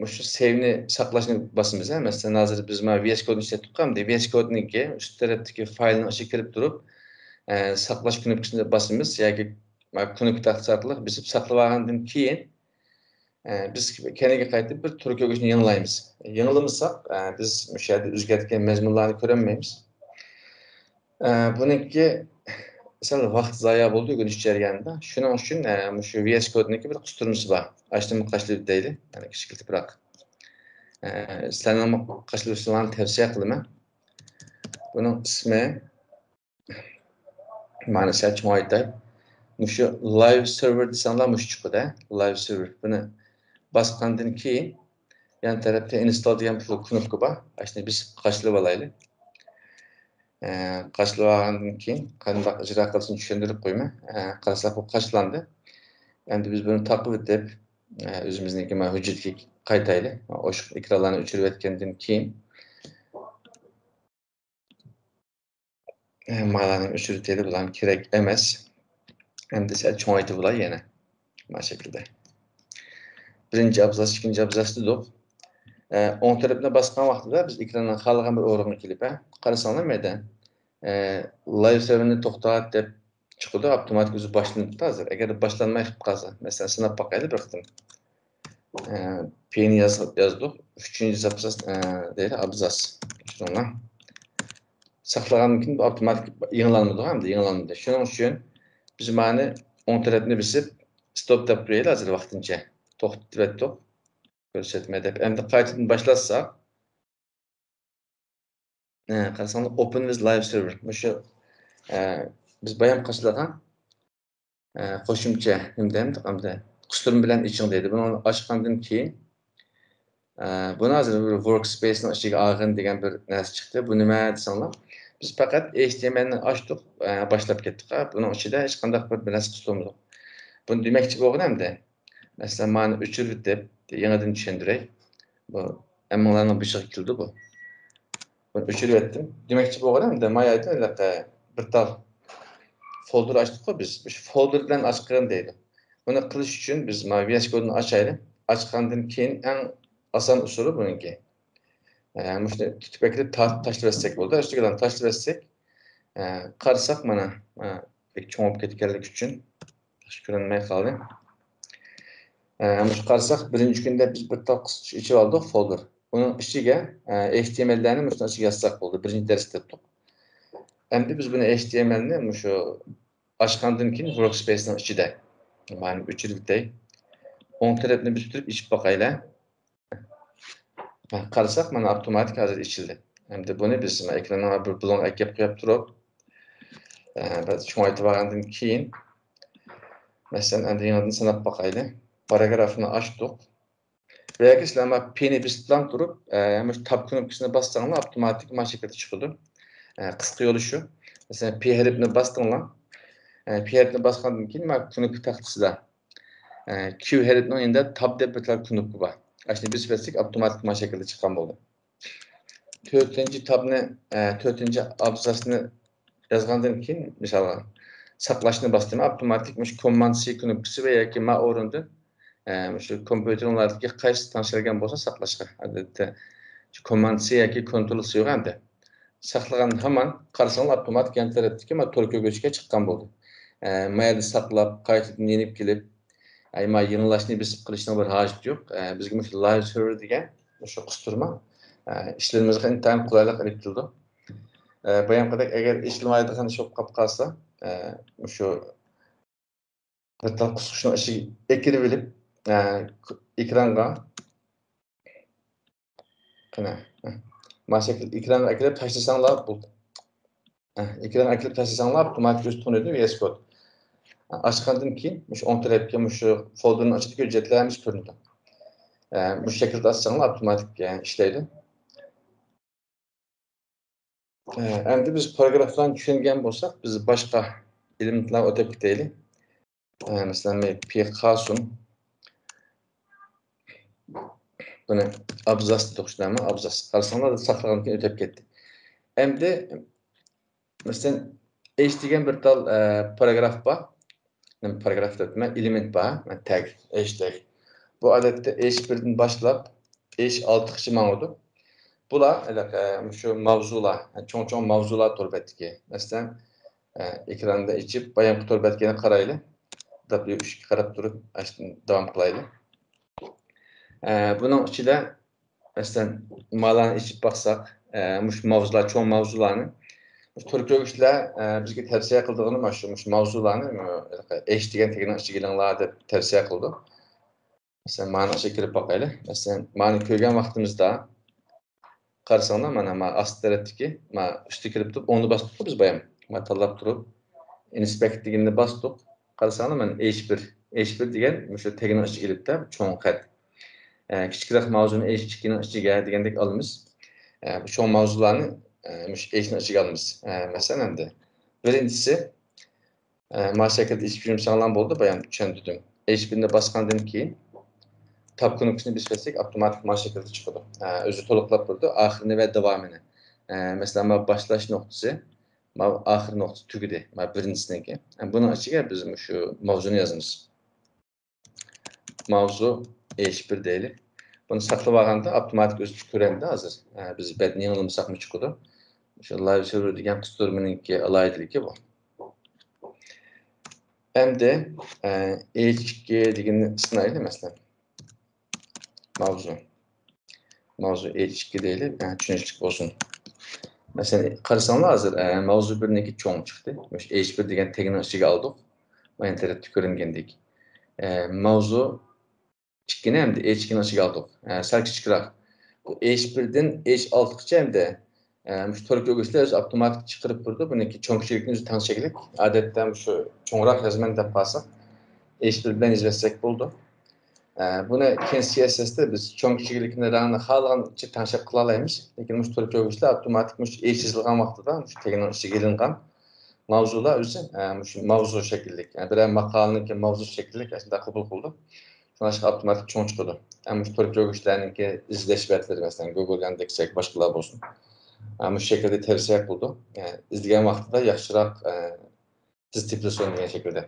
مۇشۇ سەۋنى ساقلاشنى باسىمىز. ھە؟ مەسىلەن، ھازىر بىز مانا ۋى ئېس كودنى ئىشلەتتۇق ئەمدى. ۋى ئېس كودنىڭكى ئۈست تەرەپتىكى فايلنىڭ ئىچىگە كىرىپ تۇرۇپ، ئە، ساقلاش كۇنۇپكىسىنى باسىمىز ياكى مانا كۇنۇپكا تاختىسى ئارقىلىق بېسىپ ساقلىۋالغاندىن كېيىن، ئە، بىز كەينىگە قايتىپ بىر تۈر كۆرگۈچنى يېڭىلايمىز. يېڭىلىمىساق، ئە، بىز مۇشۇ يەردە ئۆزگەرتكەن مەزمۇنلارنى كۆرەلمەيمىز. ئە، بۇنىڭكى سەل ۋاقىت زايە بولدى ئۆگىنىش جەريانىدا. شۇنىڭ ئۈچۈن، ئە، مۇشۇ ۋى ئېس كودنىڭكى بىر قىستۇرمىسى بار. ئاشۇنىمۇ قاچىلىۋېتەيلى. يەنى كىچىكلىتىپراق. ئە، سىلەرنىڭمۇ قاچىلىۋېتىشىڭلارنى تەۋسىيە قىلىمەن. بۇنىڭ ئىسمى، مانا سەل چوڭايتاي. مۇشۇ لايۋ سېرۋېر دېسەڭلار مۇشۇ چىقىدۇ، ھە؟ لايۋ سېرۋېر. بۇنى باسقاندىن كېيىن يان تەرەپتە ئىنستال دېگەن بىر كۇنۇپكا بار. ئاشۇنى بېسىپ قاچىلىۋالايلى. ئە، قاچىلىۋالغاندىن كېيىن قانداق ئىجرا قىلىشنى چۈشەندۈرۈپ قويىمەن. ئە، قارىساق بۇ قاچىلاندى. ئەمدى بىز بۇنى تاقىۋېتىپ، ئە، ئۆزىمىزنىڭكى مانا ھۆججەتكە قايتايلى. ئوشۇق ئېكرانلارنى ئۆچۈرۈۋەتكەندىن كېيىن، ئە، مالارنى ئۆچۈرۈۋېتەيلى، بۇلارمۇ كېرەك ئەمەس. ئەمدى سەل چوڭايتىۋالاي يەنە. مانا شەكىلدە. بىرىنچى ئابزاس، ئىككىنچى ئابزاس دېدۇق. ئە، ئوڭ تەرەپنى باسقان ۋاقتىدا بىز ئېكراننىڭ خالىغان بىر ئورنىغا كېلىپ، ھە، قارىساڭلار مەيدە، ئە، لايف سېرۋېرنى توختات دەپ چىقىدۇ، ئاپتوماتىك ئۆزى باشلىنىپتۇ ھازىر. ئەگەر باشلانماي قېلىپ قالسا، مەسىلەن، سىناپ باقايلى بىر قېتىم. ئە، پېيىنى ياز-، يازدۇق. ئۈچىنچى زاپساس، ئە، دەيدۇ، ئابزاس. چۈشتۈڭلار؟ ساقلىغاندىن كېيىن بۇ ئاپتوماتىك يېڭىلانمىدى، ئەمدى يېڭىلانمىدى. شۇنىڭ ئۈچۈن بىز مانى ئوڭ تەرەپنى بېسىپ، ستوپ دەپ قويايلى ھازىر ۋاقتىنچە. توختىتىۋەتتۇق. كۆرسەتمە دەپ. ئەمدى قايتىدىن باشلاتساق، ئە، قارىساڭلار، Open with Live Server. مۇشۇ، ئە، بىز بايام قاچىلىغان، ئە، قوشۇمچە نېمە دەيمىز، قىستۇرما بىلەن ئېچىڭ دەيدۇ. بۇنى ئاچقاندىن كېيىن، ئە، بۇنى ھازىر بىر ۋوركسپېيسنىڭ ئىچىگە ئالغىن دېگەن بىر نەرسە چىقتى. بۇ نېمە دېسەڭلار، بىز پەقەت ھەيچ تى ئېم ئېلنى ئاچتۇق، ئە، باشلاپ كەتتۇق. بۇنىڭ ئىچىدە ھېچقانداق بىر نەرسە قىستۇرمىدۇق. بۇنى دېمەكچى بولغىنىم ئەمدى، مەسىلەن، مانى ئۆچۈرۈۋېتىپ، يېڭىدىن چۈشەندۈرەي. بۇ ھەممىڭلارنىڭ بېشىغا كېلىدۇ بۇ. بۇنى ئۆچۈرۈۋەتتىم. دېمەكچى بولغىنىم ئەمدى، ما يەردە ھېلىقى بىر تال فولدېر ئاچتۇققۇ بىز. شۇ فولدېر بىلەن ئاچقىن دەيدۇ. بۇنى قىلىش ئۈچۈن بىز ما ۋى ئېس كودنى ئاچايلى. ئاچقاندىن كېيىن ئەڭ ئاسان ئۇسۇلى بۇنىڭكى. ئە، مۇشۇنى تۇتۇپ ئەكىرىپ تا-، تاشلىۋەتسەك بولىدۇ. ئۈستىگە تاشلىۋەتسەك، ئە، قارىساق مانا، ئە، بەك چوڭ بولۇپ كەتكەنلىكى ئۈچۈن ياخشى كۆرۈنمەي قالدى. ئە، مۇشۇ قارىساق، بىرىنچى كۈندە بىز بىر تال قىسقۇچ ئېچىۋالدۇق، فولدېر. ئۇنىڭ ئىچىگە، ئە، ئېچ تى ئېم ئېللەرنى مۇشۇنىڭ ئىچىگە يازساق بولدى. بىرىنچى دەرس دەپتۇق. ئەمدى بىز بۇنى ئېچ تى ئېم ئېلنى مۇشۇ ئاچقاندىن كېيىن ۋوركسپېيسنىڭ ئىچىدە. مانا ئۆچۈرۈپ ئۆتەي. ئوڭ تەرەپنى بىز تۇرۇپ ئېچىپ باقايلى. ھە، قارىساق، مانا ئاپتوماتىك ھازىر ئېچىلدى. ئەمدى بۇنى بىز مانا ئېكرانغا بىر بۇلۇڭ ئەكەپ قويۇپ تۇرۇپ، ئە، بىر چوڭايتىپ ئالغاندىن كېيىن، مەسىلەن، ئەمدى يېڭىدىن ساناپ باقايلى. پاراگرافنى ئاچتۇق. ۋە ياكى سىلەر مانا پىنى بېسىپلا تۇرۇپ، ئە، مۇشۇ تاب كۇنۇپكىسىنى باسساڭلار، ئاپتوماتىك مانا شەكىلدە چىقىدۇ. ئە، قىسقا يولى شۇ. مەسىلەن، پى ھەرپىنى باستىڭلار. ئە، پى ھەرپىنى باسقاندىن كېيىن مانا كۇنۇپكا تاختىسىدا، ئە، كيۇ ھەرپىنىڭ يېنىدا تاب دەپ بىر تال كۇنۇپكا بار. ئاشۇنى بېسىپ ئۆتسەك، ئاپتوماتىك مانا شەكىلدە چىققان بولدى. تۆتىنچى تابنى، ئە، تۆتىنچى ئابزاسنى يازغاندىن كېيىن، مىسالغا، ساقلاشنى باستىم، ئاپتوماتىك مۇشۇ كوماند سى كۇنۇپكىسى ۋە ياكى ما ئورنىدىن، ئە، مۇشۇ كومپيۇتېرىڭلاردىكى قايسى تەڭشەلگەن بولسا ساقلاشقا. ئادەتتە شۇ كوماند سى ياكى كونترول سى يوق ئەمدى. ساقلىغان ھامان قارىساڭلار ئاپتوماتىك يان تەرەپتىكى ما تور كۆرگۈچكە چىققان بولدى. ئە، ما يەردە ساقلاپ، قايتىدىن يېنىپ كېلىپ، ئەي، ما يېڭىلاشنى بېسىپ قىلىشنىڭ بىر ھاجىتى يوق. ئە، بىزگە مۇشۇ لايف سېرۋېر دېگەن مۇشۇ قىستۇرما، ئە، ئىشلىرىمىزغا ئىنتايىن قولايلىق ئېلىپ كېلىدۇ. ئە، بايامقىدەك ئەگەر ئېچىلمايدىغان ئىش بولۇپ قاپ قالسا، ئە، مۇشۇ بىر تال قىسقۇچنىڭ ئىچىگە ئەكىرىۋېلىپ، ئە، ئېكرانغا، قېنى، ھە. ما شەكىل ئېكرانغا ئەكىرىپ تاشلىساڭلار بولدى. ھە، ئېكرانغا ئەكىرىپ تاشلىساڭلار ئاپتوماتىك ئۆزى تونۇيدۇ ۋى ئېس كود. ھە، ئاچقاندىن كېيىن مۇشۇ ئوڭ تەرەپكە مۇشۇ فولدېرنىڭ ئىچىدىكى ھۆججەتلەر ھەممىسى كۆرۈنىدۇ. ھە، مۇشۇ شەكىلدە ئاچساڭلار ئاپتوماتىك، ھە، ئىشلەيدۇ. ھە، ئەمدى بىز پاراگرافلارنى چۈشەنگەن بولساق، بىز باشقا ئېلېمېنتلارغا ئۆتۈپ كېتەيلى. ئە، مەسىلەن، مەن پى قاسۇن. بۇنى ئابزاس دېدۇق، شۇنداقمۇ؟ ئابزاس. قارىساڭلار، ساقلىغاندىن كېيىن ئۆتۈپ كەتتى. ئەمدى، مەسىلەن، ئېچ دېگەن بىر تال، ئە، پاراگراف بار. نېمە، پاراگراف دەپتىمەن، ئېلېمېنت بار، تەگ، ھېشتەگ. بۇ ئادەتتە ھېچ بىردىن باشلاپ ھېچ ئالتىغىچە ماڭىدۇ. بۇلار ھېلىقى، ئە، مۇشۇ ماۋزۇلار، چوڭ-چوڭ ماۋزۇلار تور بەتتىكى. مەسىلەن، ئە، ئېكراندا ئېچىپ، بايامقى تور بەتكە قارايلى. دابليۇ ئۈچكە قاراپ تۇرۇپ، ئاشتىن داۋام قىلايلى. ئە، بۇنىڭ ئىچىدە، مەسىلەن، مالارنى ئېچىپ باقساق، ئە، مۇشۇ ماۋزۇلار، چوڭ ماۋزۇلارنى، مۇشۇ تور كۆرگۈچلەر، ئە، بىزگە تەۋسىيە قىلىدىغىنى مانا شۇ، مۇشۇ ماۋزۇلارنى، ئە، ھېچ دېگەن تېگنىڭ ئىچىگە ئېلىڭلار دەپ تەۋسىيە قىلىدۇ. مەسىلەن، مانا ئىچىگە كىرىپ باقايلى. مەسىلەن، مانا كۆرگەن ۋاقتىمىزدا، قارىساڭلار، مانا، مانا ئاستى تەرەپتىكى، مانا ئۈستىگە كىرىپ تۇرۇپ، ئوڭنى باستۇققۇ بىز بايام. مانا تاللاپ تۇرۇپ، ئىنسپېكت دېگىنىنى باستۇق. قارىساڭلار، مانا ئېچ بىر. ئېچ بىر دېگەن مۇشۇ تېگنىڭ ئىچىگە ئېلىپتە، چوڭ خەت. ئە، كىچىكرەك ماۋزۇنى ئېچ ئىككىنىڭ ئىچىگە دېگەندەك ئالىمىز. ئە، بۇ چوڭ ماۋزۇلارنى، ئە، مۇشۇ ئېچنىڭ ئىچىگە ئالىمىز. ئە، مەسىلەن، ئەمدى بىرىنچىسى، ئە، ما شەكىلدە ئېچىپ يۈرمىسەڭلار بولدى، بايام چۈشەندۈردۈم. ئېچ بىرنى باسقاندىن كېيىن تاب كۇنۇپكىسىنى بېسىۋەتسەك، ئاپتوماتىك ما شەكىلدە چىقىدۇ. ئە، ئۆزى تولۇقلاپ بېرىدۇ، ئاخىرىنى ۋە داۋامىنى. ئە، مەسىلەن، ما باشلاش نۇقتىسى، ما ئاخىر نۇقتىسى تۈگىدى، ما بىرىنچىسىنىڭكى. ئە، بۇنىڭ ئىچىگە بىز مۇشۇ ماۋزۇنى يازىمىز. ماۋزۇ ئېچ بىر دەيلى. بۇنى ساقلىۋالغاندا ئاپتوماتىك ئۆزى كۆرەمدۇ ھازىر. ئە، بىز بەتنى يېڭىلىمىساقمۇ چىقىدۇ. شۇ لايف سېرۋېر دېگەن قىستۇرمىنىڭكى ئالاھىدىلىكى بۇ. ئەمدى، ئە، ئېچ ئىككى دېگىنىنى سىنايلى، مەسىلەن. ماۋزۇ. ماۋزۇ ئېچ ئىككى دەيلى، ئە، چۈشىنىشلىك بولسۇن. مەسىلەن، قارىساڭلار ھازىر، ئە، ماۋزۇ بىرنىڭكى چوڭ چىقتى. مۇشۇ ئېچ بىر دېگەن تېگنىڭ ئىچىگە ئالدۇق. مانا تەرەپتە كۆرۈنگەندەك. ئە، ماۋزۇ ئىككىنى ئەمدى ئېچ ئىككىنىڭ ئىچىگە ئالدۇق. ئە، سەل كىچىكرەك. بۇ ئېچ بىردىن ئېچ ئالتىغىچە ئەمدى، ئە، مۇشۇ تور كۆرگۈچلەر ئۆزى ئاپتوماتىك چىقىرىپ بېرىدۇ. بۇنىڭكى چوڭ كىچىكلىكىنى ئۆزى تەڭشەكلىك. ئادەتتە مۇشۇ چوڭراق يازىمەن دەپ قالساق، ئېچ بىر بىلەن يېزىۋەتسەك بولىدۇ. ئە، بۇنى كېيىن سى ئېس ئېس تە بىز چوڭ كىچىكلىكىنى رەڭنى خالىغانچە تەڭشەپ قىلالايمىز. لېكىن مۇشۇ تور كۆرگۈچلەر ئاپتوماتىك مۇشۇ ئېچ يېزىلغان ۋاقتىدا مۇشۇ تېگنىڭ ئىچىگە ئېلىنغان ماۋزۇلار ئۆزى، ئە، مۇشۇ ماۋزۇ شەكىللىك، ئە، بىرەر ماقالىنىڭكى ماۋزۇ شەكلىك ئەسلىدە قوبۇل قىلىدۇ. شۇڭلاشقا ئاپتوماتىك چوڭ چىقىدۇ. ئە، مۇشۇ تور كۆرگۈچلەرنىڭكى ئىزدەش بەتلىرى، مەسىلەن، گۇگل ياندېكس ياكى باشقىلار بولسۇن. ئە، مۇشۇ شەكىلدە تەۋسىيە قىلىدۇ. ئە، ئىزدىگەن ۋاقتىدا ياخشىراق، ئە، تېز تېپىلسۇن دېگەن شەكىلدە.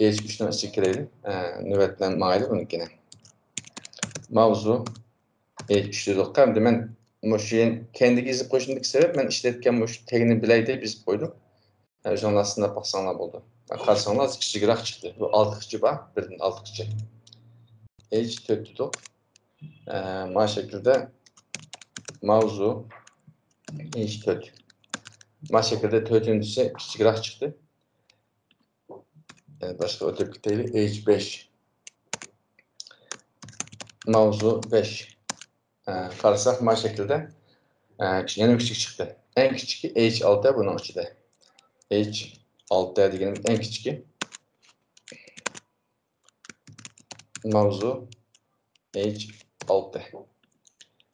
ئېچ ئۈچنىڭ ئىچىگە كىرەيلى. ئە، نۆۋەت بىلەن ماڭايلى بۇنىڭكىنى. ماۋزۇ ئېچ ئۈچ دېدۇق. ئەمدى مەن مۇشۇ يەن-، كەينىدىكى يېزىپ قويۇشۇمدىكى سەۋەب، مەن ئىشلەتكەن مۇشۇ تەگنى بىلەي دەپ يېزىپ قويدۇم. ئە، ئۆزۈڭلار سىناپ باقساڭلار بولىدۇ. ئە، قارىساڭلار، كىچىكرەك چىقتى. بۇ ئالتىغىچە بار، بىردىن ئالتىغىچە. ئېچ تۆت دېدۇق. ئە، ما شەكىلدە ماۋزۇ ئېچ تۆت. ما شەكىلدە تۆتىنچىسى كىچىكرەك چىقتى. ئە، باشقا ئۆتۈپ كېتەيلى. ئېچ بەش. ماۋزۇ بەش. ئە، قارىساق، ما شەكىلدە، ئە، يەنە كىچىك چىقتى. ئەڭ كىچىكى ئېچ ئالتە بۇنىڭ ئىچىدە. ئېچ ئالتە دېگىنىمىز ئەڭ كىچىكى. ماۋزۇ ئېچ ئالتە.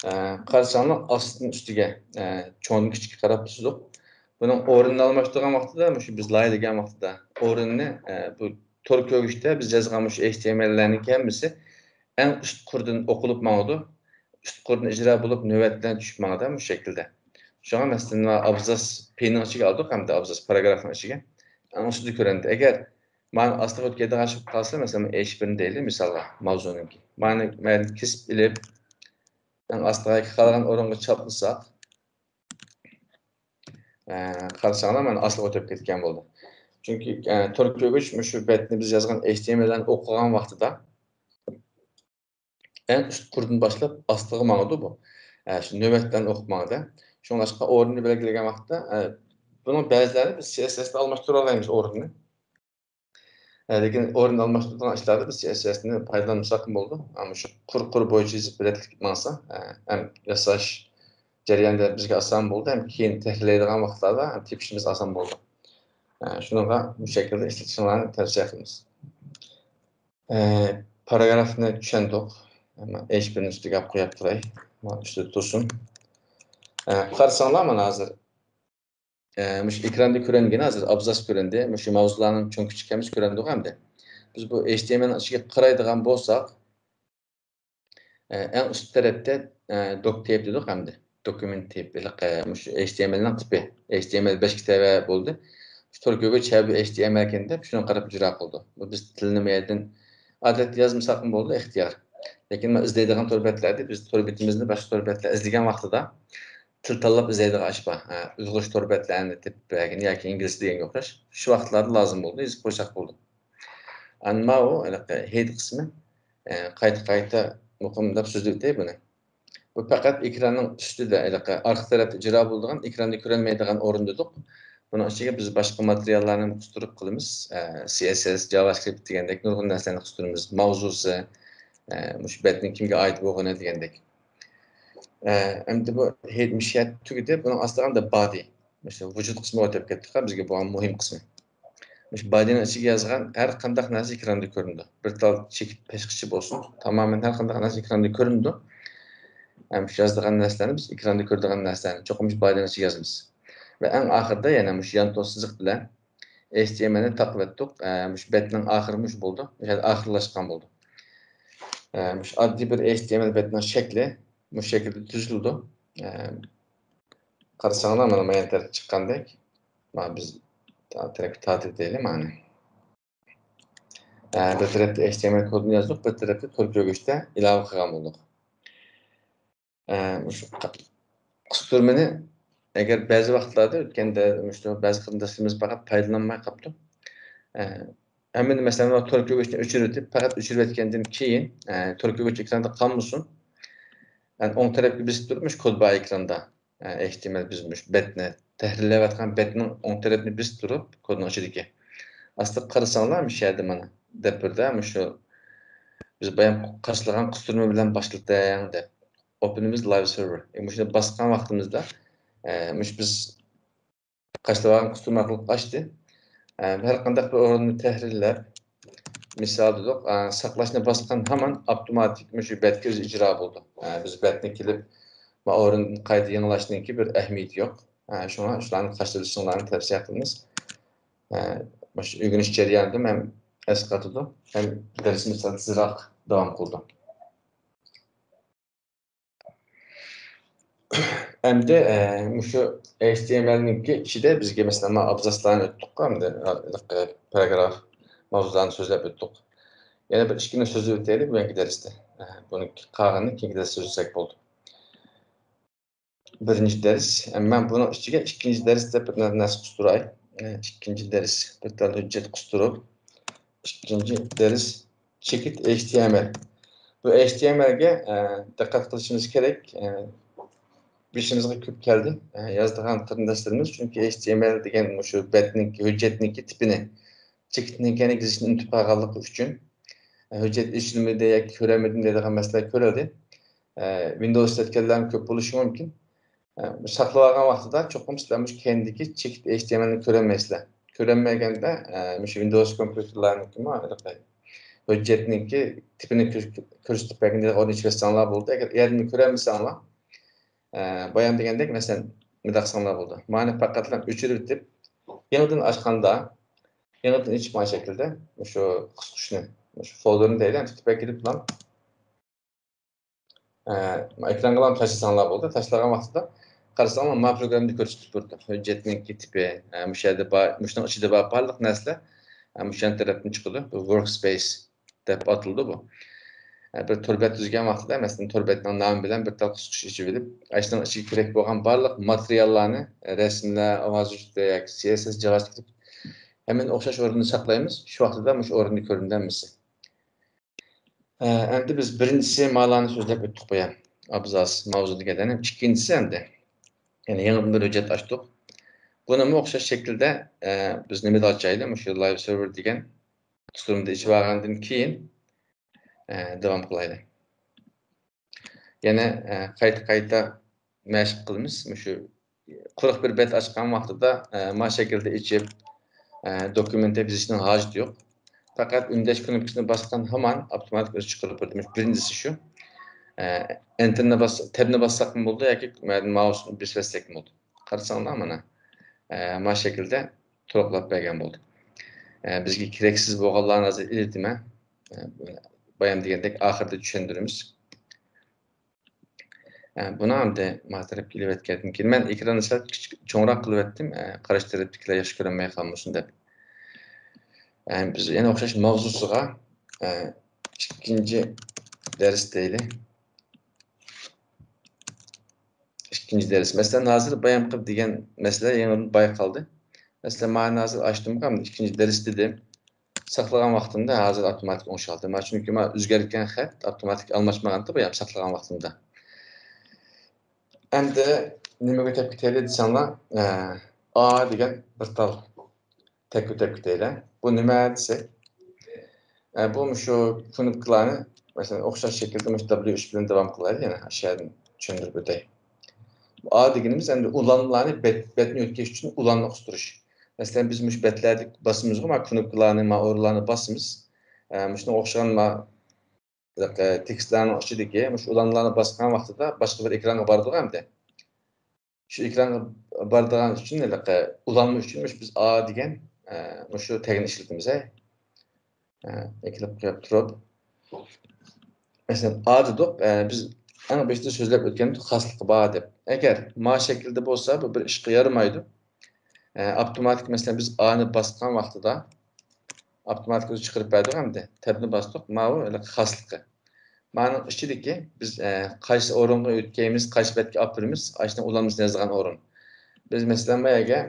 ئە، قارىساڭلار ئاستىدىن ئۈستىگە، ئە، چوڭدىن كىچىككە قاراپ تۇتۇق. بۇنىڭ ئورنىنى ئالماشتۇرغان ۋاقتىدا، مۇشۇ بىز لايىھەلىگەن ۋاقتىدا ئورنىنى، ئە، بۇ تور كۆرگۈچتە بىز يازغان مۇشۇ ئېچ تى ئېم ئېللارنىڭ ھەممىسى ئەڭ ئۈست قۇردىن ئوقۇلۇپ ماڭىدۇ. ئۈست قۇردىن ئىجرا بولۇپ، نۆۋەت بىلەن چۈشۈپ ماڭىدۇ مۇشۇ شەكىلدە. شۇڭا مەسىلەن، ئابزاس پىنىڭ ئىچىگە ئالدۇق ھەمدە ئابزاس پاراگرافنىڭ ئىچىگە. ئەڭ ئۈستىدە كۆرۈندى. ئەگەر مانا ئاستىغا ئۆتكەن ئىش بولۇپ قالسا، مەسىلەن، ئېچ بىرنى دەيلى، مىسالغا، ماۋزۇنىڭكى. مانا مەن كېسىپ ئېلىپ، ئەڭ ئاستىغا قالغان ئورۇنغا چاپلىساق، ئە، قارىساڭلار، مانا ئاستىغا ئۆتۈپ كەتكەن بولدى. چۈنكى، ئە، تور كۆرگۈچ مۇشۇ بەتنى بىز يازغان ئېچ تى ئېم ئېللارنى ئوقۇغان ۋاقتىدا، ئەڭ ئۈست قۇردىن باشلاپ ئاستىغا ماڭىدۇ بۇ. ئە، شۇ نۆۋەتلەرنى ئوقۇپ ماڭىدۇ. شۇڭلاشقا ئورنىنى بەلگىلىگەن ۋاقىتتا، ئە، بۇنىڭ بەزىلەرنى بىز سى ئېس ئېس تە ئالماشتۇرالايمىز ئورنىنى. ئە، لېكىن ئورنىنى ئالماشتۇرىدىغان ئىشلاردا بىز سى ئېس ئېس نى پايدىلانمىساقمۇ بولىدۇ. ئەمما شۇ قۇر قۇر بويىچە يېزىپ بىر رەتلىك ماڭسا، ئە، ھەم ياساش جەريانىدا بىزگە ئاسان بولىدۇ، ھەم كېيىن تەھرىرلەيدىغان ۋاقىتلاردا ھەم تېپىشىمىز ئاسان بولىدۇ. ئە، شۇنىڭغا مۇشۇ شەكىلدە ئىشلىتىشىڭلارنى تەۋسىيە قىلىمىز. ئە، پاراگرافنى چۈشەندۇق. ئەمما ئېچ بىرنى ئۈستىگە ئاپ قويۇپ تۇراي. مانا ئۈستىدە تۇرسۇن. ئە، قارىساڭلار، مانا ھازىر، ئە، مۇشۇ ئېكراندا كۆرۈنگىنى ھازىر ئابزاس كۆرۈندى. مۇشۇ ماۋزۇلارنىڭ چوڭ كىچىك ھەممىسى كۆرۈندىغۇ ئەمدى. بىز بۇ ئېچ تى ئېم ئېل نىڭ ئىچىگە قارايدىغان بولساق، ئە، ئەڭ ئۈست تەرەپتە، ئە، دوك تىپ دېدۇق ئەمدى. دوكۇمېنت تىپ، ھېلىقى، مۇشۇ ئېچ تى ئېم ئېل نىڭ تىپى. ئېچ تى ئېم ئېل بەشكە تەۋە بولدى. تور كۆرگۈچ ھە بۇ ئېچ تى ئېم ئېل ئىكەن دەپ شۇنىڭغا قاراپ ئىجرا قىلىدۇ. بۇ بىز تىلنى مۇ يەردىن ئادەتتە يازمىساقمۇ بولىدۇ، ئىختىيار. لېكىن مانا ئىزدەيدىغان تور بەتلەردە بىز تور بېتىمىزنى باشقا تور بەتلەر ئىزدىگەن ۋاقتىدا تىل تاللاپ ئىزدەيدىغان ئىش بار. ھە، ئۇيغۇرچە تور بەتلەرنى تېپىپ بەرگىن ياكى ئىنگلىزچە دېگەنگە ئوخشاش. شۇ ۋاقىتلاردا لازىم بولىدۇ، يېزىپ قويساق بولىدۇ. ئەمما ئۇ ھېلىقى ھېيت قىسمى، ئە، قايتا-قايتا مۇقىم دەپ سۆزلەپ ئۆتەي بۇنى. بۇ پەقەت ئېكراننىڭ ئۈستىدە، ھېلىقى ئارقا تەرەپتە ئىجرا بولىدىغان، ئېكراندا كۆرۈنمەيدىغان ئورۇن دېدۇق. بۇنىڭ ئىچىگە بىز باشقا ماتېرىياللارنى قىستۇرۇپ قىلىمىز. ئە، سى ئېس ئېس، جاۋاسكرىپت دېگەندەك نۇرغۇن نەرسىلەرنى قىستۇرىمىز. ماۋزۇسى، ئە، مۇشۇ بەتنىڭ كىمگە ئائىت بولغىنى دېگەندەك. ئە، ئەمدى بۇ ھېيت مۇشۇ يەردە تۈگىدى. بۇنىڭ ئاستىغا ئەمدى بادى. مۇشۇ ۋۇجۇد قىسمىغا ئۆتۈپ كەتتۇق. بىزگە بولغان مۇھىم قىسمى. مۇشۇ بادىنىڭ ئىچىگە يازغان ھەر قانداق نەرسە ئېكراندا كۆرۈنىدۇ. بىر تال چېكىت پەشقىچە بولسۇن، تامامەن ھەر قانداق نەرسە ئېكراندا كۆرۈنىدۇ. ھەم شۇ يازىدىغان نەرسىلەرنى بىز ئېكراندا كۆرىدىغان نەرسىلەرنى چوقۇم مۇشۇ بادىنىڭ ئىچىگە يازىمىز. ۋە ئەڭ ئاخىرىدا يەنە مۇشۇ يانتۇ سىزىق بىلەن ئېچ تى ئېم ئېلنى تاقىۋەتتۇق. ئە، مۇشۇ بەتنىڭ ئاخىرى مۇشۇ بولىدۇ. مۇشۇ يەردە ئاخىرلاشقان بولىدۇ. ئە، مۇشۇ ئاددىي بىر ئېچ تى ئېم ئېل بەتنىڭ شەكلى مۇشۇ شەكىلدە تۈزۈلىدۇ. ئە، قارىساڭلار، مانا، مايان تەرەپ چىققاندەك. مانا بىز تا-، تەرەپكە تارتىۋېتەيلى، مانا. ئە، بىر تەرەپتە ئېچ تى ئېم ئېل كودىنى يازدۇق، بىر تەرەپتە تور كۆرگۈچتە ئىلاۋە قىلغان بولدۇق. ئە، مۇشۇ قىستۇرمىنى ئەگەر بەزى ۋاقىتلاردا ئۆتكەندە، مۇشۇ بەزى قېرىنداشلىرىمىز پەقەت پايدىلانماي قاپتۇ. ئە، ھەممىنى، مەسىلەن، تور كۆرگۈچنى ئۆچۈرۈۋېتىپ، پەقەت ئۆچۈرۈۋەتكەندىن كېيىن، ئە، تور كۆرگۈچ ئېكراندا قالمىسۇن. يەنى ئوڭ تەرەپكە بېسىپ تۇرۇپ، مۇشۇ كود بار ئېكراندا. ئە، ئېچ تى ئېم ئېل بىز مۇشۇ بەتنى، تەھرىرلەۋاتقان بەتنىڭ ئوڭ تەرەپىنى بېسىپ تۇرۇپ، كودنىڭ ئىچىدىكى. ئاستىغا قارىساڭلار، مۇشۇ يەردە مانا دەپ بىردە، مۇشۇ بىز بايام قاچىلىغان قىستۇرما بىلەن باشلىتىڭ دەپ. Open with live server. ئە، مۇشۇنى باسقان ۋاقتىمىزدا، ئە، مۇشۇ بىز قاچىلىۋالغان قىستۇرما ئارقىلىق ئاچتى. ئە، ھەر قانداق بىر ئورۇننى تەھرىرلەپ، مىسال دېدۇق، ئە، ساقلاشنى باسقان ھامان ئاپتوماتىك مۇشۇ بەتكە ئۆزى ئىجرا بولىدۇ. ئە، بىز بەتنى كېلىپ، ما ئورۇن قايتا يېڭىلاشنىڭكى بىر ئەھمىيىتى يوق. ئە، شۇڭا شۇلارنى قاچىلىشىڭلارنى تەۋسىيە قىلىمىز. ئە، مۇشۇ ئۆگىنىش جەريانىدا ھەم ئەسقاتىدۇ، ھەم دەرسىمىز سەل تېزراق داۋام قىلىدۇ. ئەمدى، ئە، مۇشۇ ئېچ تى ئېم ئېلنىڭكى ئىچىدە بىزگە، مەسىلەن، مانا ئابزاسلارنى ئۆتتۇققۇ، ئەمدى، ئە، پاراگراف ماۋزۇلارنى سۆزلەپ ئۆتتۇق. يەنە بىر ئىككىنى سۆزلەپ ئۆتەيلى بۈگۈنكى دەرستە. ئە، بۇنى قالغىنىنى كېيىنكى دەرستە سۆزلىسەك بولىدۇ. بىرىنچى دەرس. ئە، مەن بۇنىڭ ئىچىگە ئىككىنچى دەرس دەپ بىر نەرسە قىستۇراي. ئە، ئىككىنچى دەرس. بىر تال ھۆججەت قىستۇرۇپ، ئىككىنچى دەرس چېكىت ئېچ تى ئېم ئېل. بۇ ئېچ تى ئېم ئېلگە، ئە، دىققەت قىلىشىمىز كېرەك. ئە، بېشىمىزغا كۆپ كەلدى، ئە، يازىدىغان قېرىنداشلىرىمىز، چۈنكى ئېچ تى ئېم ئېل دېگەن مۇشۇ بەتنىڭكى، ھۆججەتنىڭكى تىپىنى، چېكىتنىڭكىنى يېزىشنى ئۇنتۇپ قالغانلىقى ئۈچۈن، ئە، ھۆججەت ئېچىلمىدى ياكى كۆرەلمىدىم دەيدىغان مەسىلە كۆرۈلدى. ئە، ۋىندوۋس ئىشلەتكەنلەرمۇ كۆپ بولۇشى مۇمكىن. ئە، ساقلىۋالغان ۋاقتىدا چوقۇم سىلەر مۇشۇ كەينىدىكى چېكىت ئېچ تى ئېم ئېلنى كۆرەلمەيسىلەر. كۆرەلمىگەندە، ئە، مۇشۇ ۋىندوۋس كومپيۇتېرلارنىڭكىمۇ ھېلىقى ھۆججەتنىڭكى تىپىنى كۆر-، كۆرسىتىپ بەرگىن دېگەن ئورنىنى ئېچىۋەتسەڭلار بولىدۇ. ئەگەر ئۇ يەردىن كۆرەلمىسەڭلار، ئە، بايام دېگەندەك، مەسىلەن، مۇنداق قىلساڭلار بولىدۇ. مانا پەقەتلا ئۆچۈرۈۋېتىپ، يېڭىدىن ئاچقاندا، يېڭىدىن ئېچىپ مانا شەكىلدە مۇشۇ قىسقۇچنى، مۇشۇ فولدېرنى دەيلى، تىپەك كىرىپ بولام. ئە، ئېكرانغا تاشلىساڭلار بولدى. تاشلىغان ۋاقتىدا قارىساڭلار، ما پروگراممىنى كۆرسىتىپ بېرىدۇ. ھۆججەتنىڭكى تىپى، ئە، مۇشۇ يەردە بار، مۇشۇنىڭ ئىچىدە بار بارلىق نەرسىلەر، ئە، مۇشۇ يان تەرەپتىن چىقىدۇ. بۇ وركسپېيس دەپ ئاتىلىدۇ بۇ. ئە، بىر تور بەت تۈزگەن ۋاقتىدا، مەسىلەن، تور بەتنىڭ نامى بىلەن بىر تال قىسقۇچ ئېچىۋېلىپ، ئاشۇنىڭ ئىچىگە كېرەك بولغان بارلىق ماتېرىياللارنى، رەسىملەر، ئاۋاز ھۆججىتى ياكى سى ئېس ئېس، جاۋاسكرىپت، ھەممىنى ئوخشاش ئورۇندا ساقلايمىز. شۇ ۋاقتىدا مۇشۇ ئورۇندا كۆرۈنىدۇ ھەممىسى. ئە، ئەمدى بىز بىرىنچىسى مالارنى سۆزلەپ ئۆتتۇق بۇ يەر. ئابزاس، ماۋزۇ دېگەنلەرنى. ئىككىنچىسى ئەمدى. يەنى يېڭىدىن بىر ھۆججەت ئاچتۇق. بۇنىمۇ ئوخشاش شەكىلدە، ئە، بىز نېمىدە ئاچايلى؟ مۇشۇ لايف سېرۋېر دېگەن قىستۇرمىدا ئېچىۋالغاندىن كېيىن، ئە، داۋام قىلايلى. يەنە، ئە، قايتا-قايتا مەشىق قىلىمىز. مۇشۇ قۇرۇق بىر بەت ئاچقان ۋاقتىدا، ئە، ما شەكىلدە ئېچىپ، ئە، دوكۇمېنت دەپ يېزىشنىڭ ھاجىتى يوق. پەقەت ئۈندەش كۇنۇپكىسىنى باسقان ھامان ئاپتوماتىك ئۆزى چىقىرىپ بېرىدۇ. مۇشۇ بىرىنچىسى شۇ. ئە، ئېنتېرنى باس-، تەبنى باسساقمۇ بولىدۇ ياكى ماۋسنى بېسىۋەتسەكمۇ بولىدۇ. قارىساڭلار مانا، ئە، ما شەكىلدە تولۇقلاپ بەرگەن بولدى. ئە، بىزگە كېرەكسىز بولغانلارنى ھازىر ئېلىۋېتىمەن. ئە، بايام دېگەندەك ئاخىرىدا چۈشەندۈرىمىز. ئە، بۇنى ئەمدى ما تەرەپكە ئېلىۋەتكەندىن كېيىن، مەن ئېكراننى سەل كىچىك، چوڭراق قىلىۋەتتىم، ئە، قارشى تەرەپتىكىلەر ياخشى كۆرەلمەي قالمىسۇن دەپ. ئە، بىز يەنە ئوخشاش ماۋزۇسىغا، ئە، ئىككىنچى دەرس دەيلى. ئىككىنچى دەرس. مەسىلەن، ھازىر بايامقى دېگەن مەسىلە يېڭىدىن بايقالدى. مەسىلەن، مانا ھازىر ئاچتىمغۇ، ئىككىنچى دەرس دېدىم. ساقلىغان ۋاقتىمدا ھازىر ئاپتوماتىك ئوڭشالدى. مانا چۈنكى مانا ئۆزگەرگەن خەت ئاپتوماتىك ئالماشمىغانتى بايام ساقلىغان ۋاقتىمدا. ئەمدى نېمىگە ئۆتۈپ كېتەيلى دېسەڭلار، ئە، ئا دېگەن بىر تال تەككە ئۆتۈپ كېتەيلى. بۇ نېمە دېسەك، ئە، بۇ مۇشۇ كۇنۇپكىلارنى، مەسىلەن، ئوخشاش شەكىلدە مۇشۇ دەبلىيۇ ئۈچ بىلەن داۋام قىلايلى، يەنە ئاشۇ يەردىن چۈشەندۈرۈپ ئۆتەي. بۇ ئا دېگىنىمىز ئەمدى ئۇلانمىلارنى بەت، بەتنى يۆتكەش ئۈچۈن ئۇلانما قىستۇرۇش. مەسىلەن، بىز مۇشۇ بەتلەردە باسىمىزغۇ، ما كۇنۇپكىلارنى، ما ئورۇنلارنى باسىمىز. ئە، مۇشۇنىڭغا ئوخشىغان ما، ئە، تېكىستلارنىڭ ئىچىدىكى مۇشۇ ئۇلانمىلارنى باسقان ۋاقتىدا باشقا بىر ئېكرانغا بارىدىغۇ ئەمدى. شۇ ئېكرانغا بارىدىغان ئۈچۈن، ھېلىقى ئۇلانما ئۈچۈن مۇشۇ بىز ئا دېگەن، ئە، مۇشۇ تەگنى ئىشلىتىمىز، ھەي. ئە، ئېكىلىپ قويۇپ تۇرۇپ. مەسىلەن، ئا دېدۇق، ئە، بىز ئەڭ بېشىدا سۆزلەپ ئۆتكەن خاسلىقى بار دەپ. ئەگەر ما شەكىلدە بولسا، بۇ بىر ئىشقا يارىمايدۇ. ئە، ئاپتوماتىك، مەسىلەن، بىز ئانى باسقان ۋاقتىدا ئاپتوماتىك ئۆزى چىقىرىپ بەردۇق ئەمدى. تەبنى باستۇق، ماۋۇ ھېلىقى خاسلىقى. مانىڭ ئىچىدىكى بىز، ئە، قايسى ئورۇنغا يۆتكەيمىز، قايسى بەتكە ئاپىرىمىز، ئاشۇنىڭ ئۇلانمىسىنى يازغان ئورۇن. بىز، مەسىلەن، بۇ يەرگە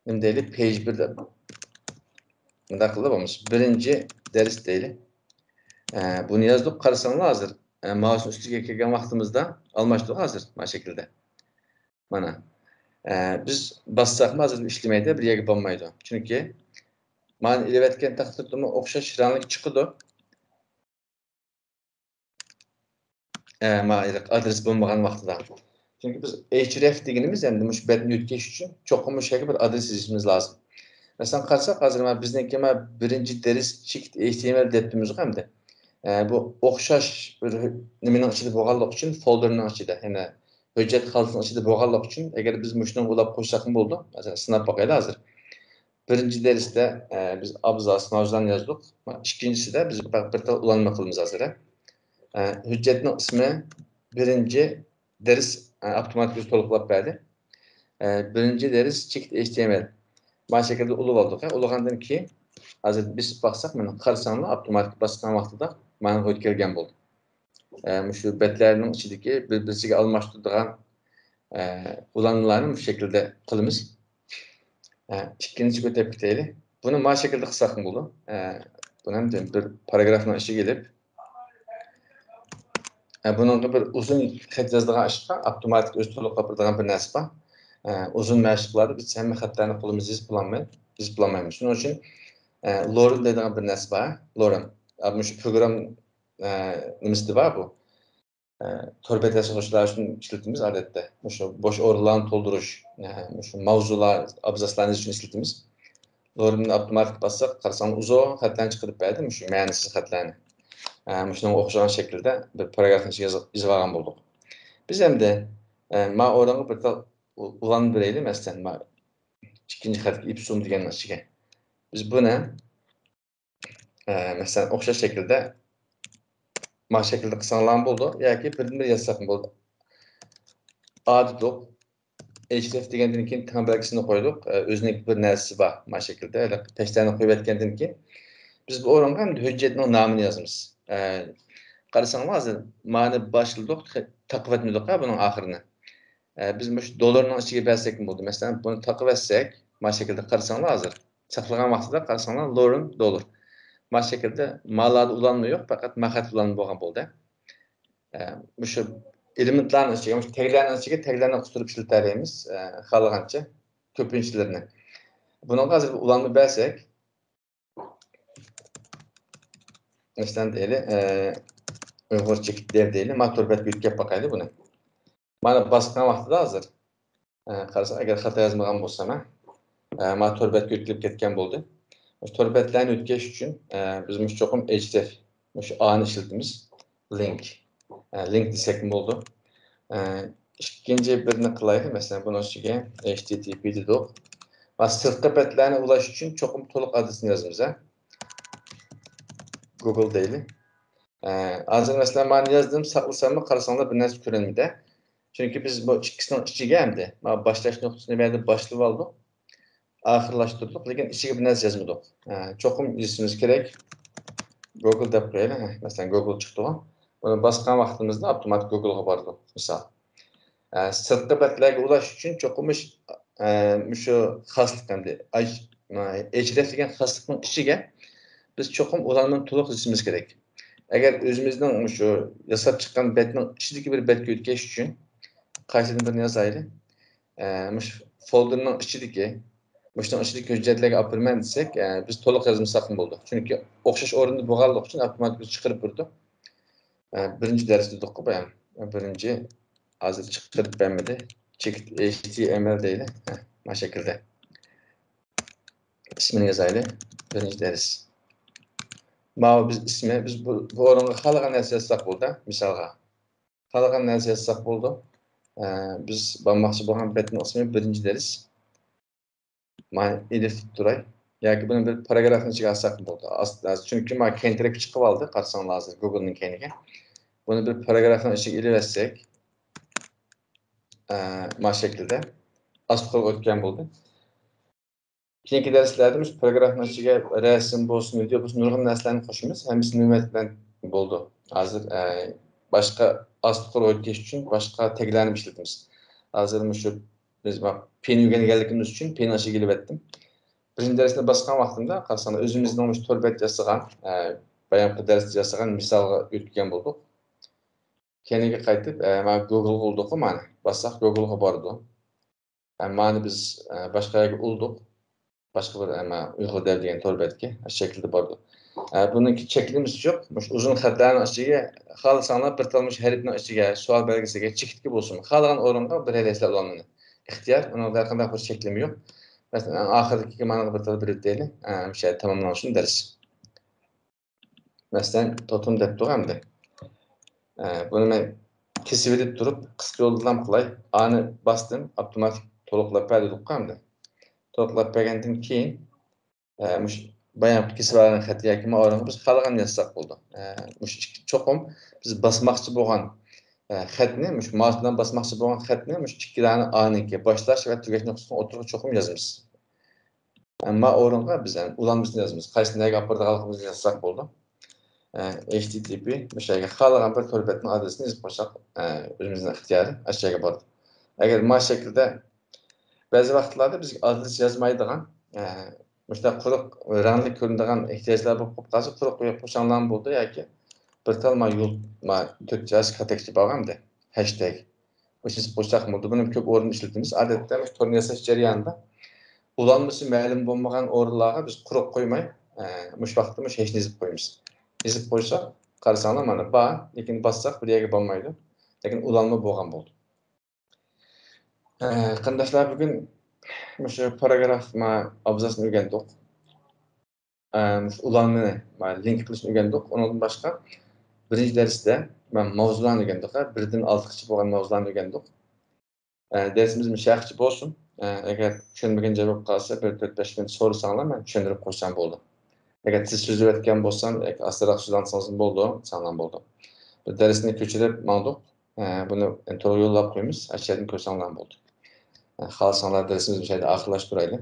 نېمە دەيلى، پېيج بىر دەپ. مۇنداق قىلىپ بولمىسا، بىرىنچى دەرس دەيلى. ئە، بۇنى يازدۇق، قارىساڭلار ھازىر. ئە، ماۋۇسىنىڭ ئۈستىگە كەلگەن ۋاقتىمىزدا ئالماشتۇق ھازىر، مانا شەكىلدە. مانا. ئە، بىز باسساقمۇ ھازىر ئىشلىمەيدۇ، بىر يەرگە بارمايدۇ. چۈنكى مانا ئېلىۋەتكەن تەقدىردىمۇ ئوخشاش رەڭلىك چىقىدۇ. ئە، ما ئادرېس بولمىغان ۋاقتىدا. چۈنكى بىز ھەيچرەف دېگىنىمىز ئەمدى مۇشۇ بەتنى يۆتكەش ئۈچۈن چوقۇم مۇشۇ يەرگە بىر ئادرېس يېزىشىمىز لازىم. مەسىلەن، قارىساق، ھازىر مانا بىزنىڭكى مانا بىرىنچى دەرس چېكىت ئېيچتىمېل دەپتىمىزغۇ ئەمدى. ئە، بۇ ئوخشاش بىر نېمىنىڭ ئىچىدە بولغانلىقى ئۈچۈن، فولدېرنىڭ ئىچىدە، يەنى ھۆججەت خالتىسىنىڭ ئىچىدە بولغانلىقى ئۈچۈن، ئەگەر بىز مۇشۇنىڭغا ئۇلاپ قويساقمۇ بولىدۇ. مەسىلەن، سىناپ باقايلى ھازىر. بىرىنچى دەرستە، ئە، بىز ئابزاس، ماۋزۇلارنى يازدۇق. ئىككىنچىسىدە بىز بىر، بىر تال ئۇلانما قىلىمىز ھازىر، ھە. ئە، ھۆججەتنىڭ ئىسمى بىرىنچى دەرس، ئە، ئاپتوماتىك ئۆزى تولۇقلاپ بەردى. ئە، بىرىنچى دەرس چېكىت ئېيچتىمېل. مانا شەكىلدە ئۇلىۋالدۇق، ھە. ئۇلىغاندىن كېيىن ھازىر بېسىپ باقساق، مانا قارىساڭلار، ئاپتوماتىك باسقان ۋاقتىدا مانا يۆتكەلگەن بولدى. ئە، مۇشۇ بەتلەرنىڭ ئىچىدىكى بىر-، بىرسىگە ئالماشتۇرىدىغان، ئە، ئۇلانمىلارنى مۇشۇ شەكىلدە قىلىمىز. ئە، ئىككىنچىگە ئۆتۈپ كېتەيلى. بۇنى ما شەكىلدە قىلساقمۇ بولىدۇ. ئە، بۇنى ھەم بىر پاراگرافنىڭ ئىچىگە ئېلىپ، ئە، بۇنىڭغا بىر ئۇزۇن خەت يازىدىغان ئىشقا ئاپتوماتىك ئۆزى تولۇقلاپ بېرىدىغان بىر نەرسە بار. ئە، ئۇزۇن مەشىقلاردا بىز ھەممە خەتلەرنى قولىمىزدا يېزىپ بولالماي-، يېزىپ بولالمايمىز. شۇنىڭ ئۈچۈن، ئە، لورېن دەيدىغان بىر نەرسە بار. لورېن. ئە، مۇشۇ پروگرام، ئە، نېمىسىدە بار بۇ. ئە، تور بەت ياسىغۇچىلار ئۈچۈن ئىشلىتىمىز ئادەتتە. مۇشۇ بوش ئورۇنلارنى تولدۇرۇش، ئە، مۇشۇ ماۋزۇلار، ئابزاسلارنى يېزىش ئۈچۈن ئىشلىتىمىز. لورېننى ئاپتوماتىك باسساق، قارىساڭ ئۇزۇن خەتلەرنى چىقىرىپ بەردى، مۇشۇ مەنىسىز خەتلەرنى. ئە، مۇشۇنىڭغا ئوخشىغان شەكىلدە بىر پاراگرافنى يېزىپ، يېزىۋالغان بولدۇق. بىز ئەمدى، ئە، ما ئورۇنغا بىر تال ئۇ-، ئۇلانما بېرەيلى، مەسىلەن، ما ئىككىنچى خەتكە ئىپسۇم دېگەننىڭ ئىچىگە. بىز بۇنى ئە، مەسىلەن، ئوخشاش شەكىلدە، ما شەكىلدە قىلساڭلارمۇ بولىدۇ، ياكى بىردىن بىر يازساقمۇ بولىدۇ. ئا دېدۇق، ھەيچرەف دېگەندىن كېيىن تەڭ بەلگىسىنى قويدۇق. ئە، ئۆزىنىڭكى بىر نەرسىسى بار، ما شەكىلدە. ھېلىقى پەشتەنى قويۇۋەتكەندىن كېيىن، بىز بۇ ئورۇنغا ئەمدى ھۆججەتنىڭ نامىنى يازىمىز. ئە، قارىساڭلار، ھازىر مانى باشلىدۇق، تېخى تاقىۋەتمىدۇق ھە بۇنىڭ ئاخىرىنى. ئە، بىز مۇشۇ دوللارنىڭ ئىچىگە بەرسەكمۇ بولىدۇ. مەسىلەن، بۇنى تاقىۋەتسەك، ما شەكىلدە قارىساڭلار ھازىر. ساقلىغان ۋاقتىدا قارىساڭلار، لورېن دوللار. ما شەكىلدە مالاردا ئۇلانما يوق، پەقەت ما خەت ئۇلانما بولغان بولدى. ئە، مۇشۇ ئېلېمېنتلارنىڭ ئىچىگە، مۇشۇ تەگلەرنىڭ ئىچىگە تەگلەرنى قىستۇرۇپ ئىشلىتەلەيمىز، ئە، خالىغانچە كۆپىنچىلىرىنى. بۇنىڭغا ھازىر ئۇلانما بەرسەك، مەسىلەن، دەيلى، ئە، ئۇيغۇرچە دەپ دەيلى، ما تور بەتكە يۆتكەپ باقايلى بۇنى. مانا باسقان ۋاقتىدا ھازىر، ئە، قارىساڭ، ئەگەر خاتا يازمىغان بولسام، ھە، ئە، ما تور بەتكە يۆتكىلىپ كەتكەن بولدى. مۇشۇ تور بەتلەرنى يۆتكەش ئۈچۈن، ئە، بىز مۇشۇ چوقۇم ھەيچرەف، مۇشۇ ئانى ئىشلىتىمىز. لىنك. ئە، لىنك دېسەكمۇ بولىدۇ. ئە، ئىككىنچى بىرنى قىلايلى. مەسىلەن، بۇنىڭ ئۈستىگە ھەيچ تى تى پى دېدۇق. ۋە سىرتقى بەتلەرنى ئۇلاش ئۈچۈن چوقۇم تولۇق ئادرېسىنى يازىمىز، ھە. گۇگل دەيلى. ئە، ھازىر مەسىلەن مانا يازدىم، ساقلىساممۇ قارىساڭلار بىر نەرسە كۆرۈنمىدى. چۈنكى بىز بۇ ئىككىسىنىڭ ئىچىگە ئەمدى مانا باشلاش نۇقتىسىنى بۇ يەردە باشلىۋالدۇق، ئاخىرلاشتۇردۇق، لېكىن ئىچىگە بىر نەرسە يازمىدۇق. ئە، چوقۇم يېزىشىمىز كېرەك. گوگل دەپ قويايلى. ھە، مەسىلەن گوگل چىقتىغۇ. بۇنى باسقان ۋاقتىمىزدا ئاپتوماتىك گوگلغا بارىدۇ، مىسال. ئە، سىرتقى بەتلەرگە ئۇلاش ئۈچۈن چوقۇم مۇش-، ئە، مۇشۇ خاسلىق ئەمدى، ئاي-، ئەچرەف دېگەن خاسلىقنىڭ ئىچىگە بىز چوقۇم ئۇلانمىنى تولۇق يېزىشىمىز كېرەك. ئەگەر ئۆزىمىزنىڭ مۇشۇ ياساپ چىققان بەتنىڭ ئىچىدىكى بىر بەتكە ئۆتكەن ئۈچۈن قايسىدىن بىرىنى يازايلى. ئە، مۇشۇ فولدېرنىڭ ئىچىدىكى، مۇشۇنىڭ ئىچىدىكى ھۆججەتلەرگە ئاپىرىمەن دېسەك، ئە، بىز تولۇق يازمىساقمۇ بولىدۇ. چۈنكى ئوخشاش ئورۇندا بولغانلىقى ئۈچۈن ئاپتوماتىك بىز چىقىرىپ بېرىدۇ. ئە، بىرىنچى دەرس دېدۇققۇ بايام. بىرىنچى، ھازىر چىقىرىپ بەرمىدى. چېكىت H T M L دەيدۇ. ھە، مانا شەكىلدە. ئىسمىنى يازايلى. بىرىنچى دەرس. ماۋۇ بىز ئىسمى، بىز بۇ، بۇ ئورۇنغا خالىغان نەرسە يازساق بولدى، مىسالغا. خالىغان نەرسە يازساق بولدى. ئە، بىز بارماقچى بولغان بەتنىڭ ئىسمى بىرىنچى دەرس. مانا ئېلىۋېتىپ تۇراي. ياكى بۇنى بىر پاراگرافنىڭ ئىچىگە ئالساق بولدى. ئاست-، چۈنكى مانا كەينىرەك چىقىپ ئالدى، قارىساڭلار ھازىر گوگلنىڭ كەينىگە. بۇنى بىر پاراگرافنىڭ ئىچىگە ئېلىۋەتسەك، ئە، مانا شەكىلدە ئاستى قولغا ئۆتكەن بولدى. كېيىنكى دەرسلەردە مۇشۇ پاراگرافنىڭ ئىچىگە رەسىم بولسۇن، ۋىدېئو بولسۇن، نۇرغۇن نەرسىلەرنى قوشىمىز. ھەممىسى نۆۋەت بىلەن بولدى. ھازىر، ئە، باشقا ئاستى قولغا ئۆتكەچ ئۈچۈن باشقا تەگلەرنى ئىشلىتىمىز. ھازىر مۇشۇ بىز پىنى ئۆگەنگەنلىكىمىز ئۈچۈن پىنىڭ ئىچىگە ئېلىۋەتتىم. بىرىنچى دەرسنى باسقان ۋاقتىمدا، قارىساڭلار، ئۆزىمىزنىڭ مۇشۇ تور بەت ياسىغان، ئە، بايامقى دەرستە ياسىغان مىسالغا يۆتكىگەن بولدۇق. كەينىگە قايتىپ، ئە، مانا گوگلغا ئۇردۇققۇ مانا. باسساق گوگلغا بارىدۇ. ئە، مانى بىز، ئە، باشقا يەرگە ئۇردۇق. باشقا بىر، ئە، مانا ئۇيغۇر دەۋ دېگەن تور بەتكە، ئە، شەكىلدە بارىدۇ. ئە، بۇنىڭكى چەكلىمىسى يوق. مۇشۇ ئۇزۇن خەتلەرنىڭ ئىچىگە خالىساڭلار بىر تال مۇشۇ ھەرپنىڭ ئىچىگە، سۇۋال بەلگىسىگە، چېكىتكە بولسۇن. خالىغان ئورۇنغا بىر ھەيدەيسىلەر ئۇلارنى. ئىختىيار، ئۇنىڭدا ھەر قانداق بىر چەكلىمە يوق. مەسىلەن، ئەڭ ئاخىرىدىكى مانىغا بىر تال بېرىپ دەيلى. ئە، مۇشۇ يەردە تاماملانسۇن دەرس. مەسىلەن، توتۇم دەپ تۇرغان ئەمدى. ئە، بۇنى مەن كېسىۋېلىپ تۇرۇپ، قىسقا يولدىلام قىلاي. ئانى باستىم، ئاپتوماتىك تولۇقلاپ بەردى دېدۇققۇ ئەمدى. تولۇقلاپ بەرگەندىن كېيىن، ئە، مۇشۇ بايامقى كېسىۋالغان خەت ياكى ماۋۇ ئورۇنغا بىز خالىغاننى يازساق بولىدۇ. ئە، مۇشۇ ئىككى، چوقۇم بىز باسماقچى بولغان، ئە، خەتنى، مۇشۇ ماۋۇس بىلەن باسماقچى بولغان خەتنى مۇشۇ ئىككى دانە ئانىڭكى باش تاش ۋە تۈگەش نۇقتىسىنىڭ ئوتتۇرىغا چوقۇم يازىمىز. ئەمما ئورۇنغا بىز ئۇلانمىسىنى يازىمىز. قايسى نەگە ئاپىرىدىغانلىقىمىزنى يازساق بولىدۇ. ئە، H T T P مۇشۇ يەرگە خالىغان بىر تور بەتنىڭ ئادرېسىنى يېزىپ قويساق، ئە، ئۆزىمىزنىڭ ئىختىيارى ئاشۇ يەرگە بارىدۇ. ئەگەر مانا شەكىلدە بەزى ۋاقىتلاردا بىزگە ئادرېس يازمايدىغان، ئە، مۇشۇنداق قۇرۇق رەڭلىك كۆرۈنىدىغان ئېھتىياجلار بولۇپ قالسا، قۇرۇق قويۇپ قويساڭلارمۇ بولىدۇ ياكى بىر تال ما يول، ما تۆت جاز كاتەكچە بارغاندا، ھەشتەگ. مۇشۇنى قوشساق بولىدۇ. بۇنى كۆپ ئورۇندا ئىشلىتىمىز. ئادەتتە مۇشۇ تورنى ياساش جەريانىدا ئۇلانمىسى مەلۇم بولمىغان ئورۇنلارغا بىز قۇرۇق قويماي، ئە، مۇشۇ ۋاقىتتا مۇشۇ ھەشنى يېزىپ قويىمىز. يېزىپ قويساق، قارىساڭلار مانا بار، لېكىن باسساق بىر يەرگە بارمايدۇ. لېكىن ئۇلانما بولغان بولىدۇ. ئە، قېرىنداشلار، بۈگۈن مۇشۇ پاراگراف ما ئابزاسنى ئۆگەندۇق. ئە، ئۇلانمىنى، ما، لىنك قىلىشنى ئۆگەندۇق. ئۇنىڭدىن باشقا بىرىنچى دەرستە ما ماۋزۇلارنى ئۆگەندۇق، ھە، بىردىن ئالتىغىچە بولغان ماۋزۇلارنى ئۆگەندۇق. ئە، دەرسىمىز مۇشۇ يەرگىچە بولسۇن. ئە، ئەگەر چۈشەنمىگەن جاي بولۇپ قالسا، بىر تۆت بەش مىنۇت سورىساڭلار، مەن چۈشەندۈرۈپ قويسام بولىدۇ. ئەگەر تېز سۆزلەۋەتكەن بولسام ياكى ئاستىراق سۆزلەنسىڭىزمۇ بولىدۇ، دېسەڭلار بولىدۇ. بىر دەرسنى كۆچۈرۈپ ماڭدۇق. ئە، بۇنى تورغا يوللاپ قويىمىز، ئاشۇ يەردىن كۆرسەڭلار بولىدۇ. ئە، خالىساڭلار دەرسىمىزنى مۇشۇ يەردە ئاخىرلاشتۇرايلى.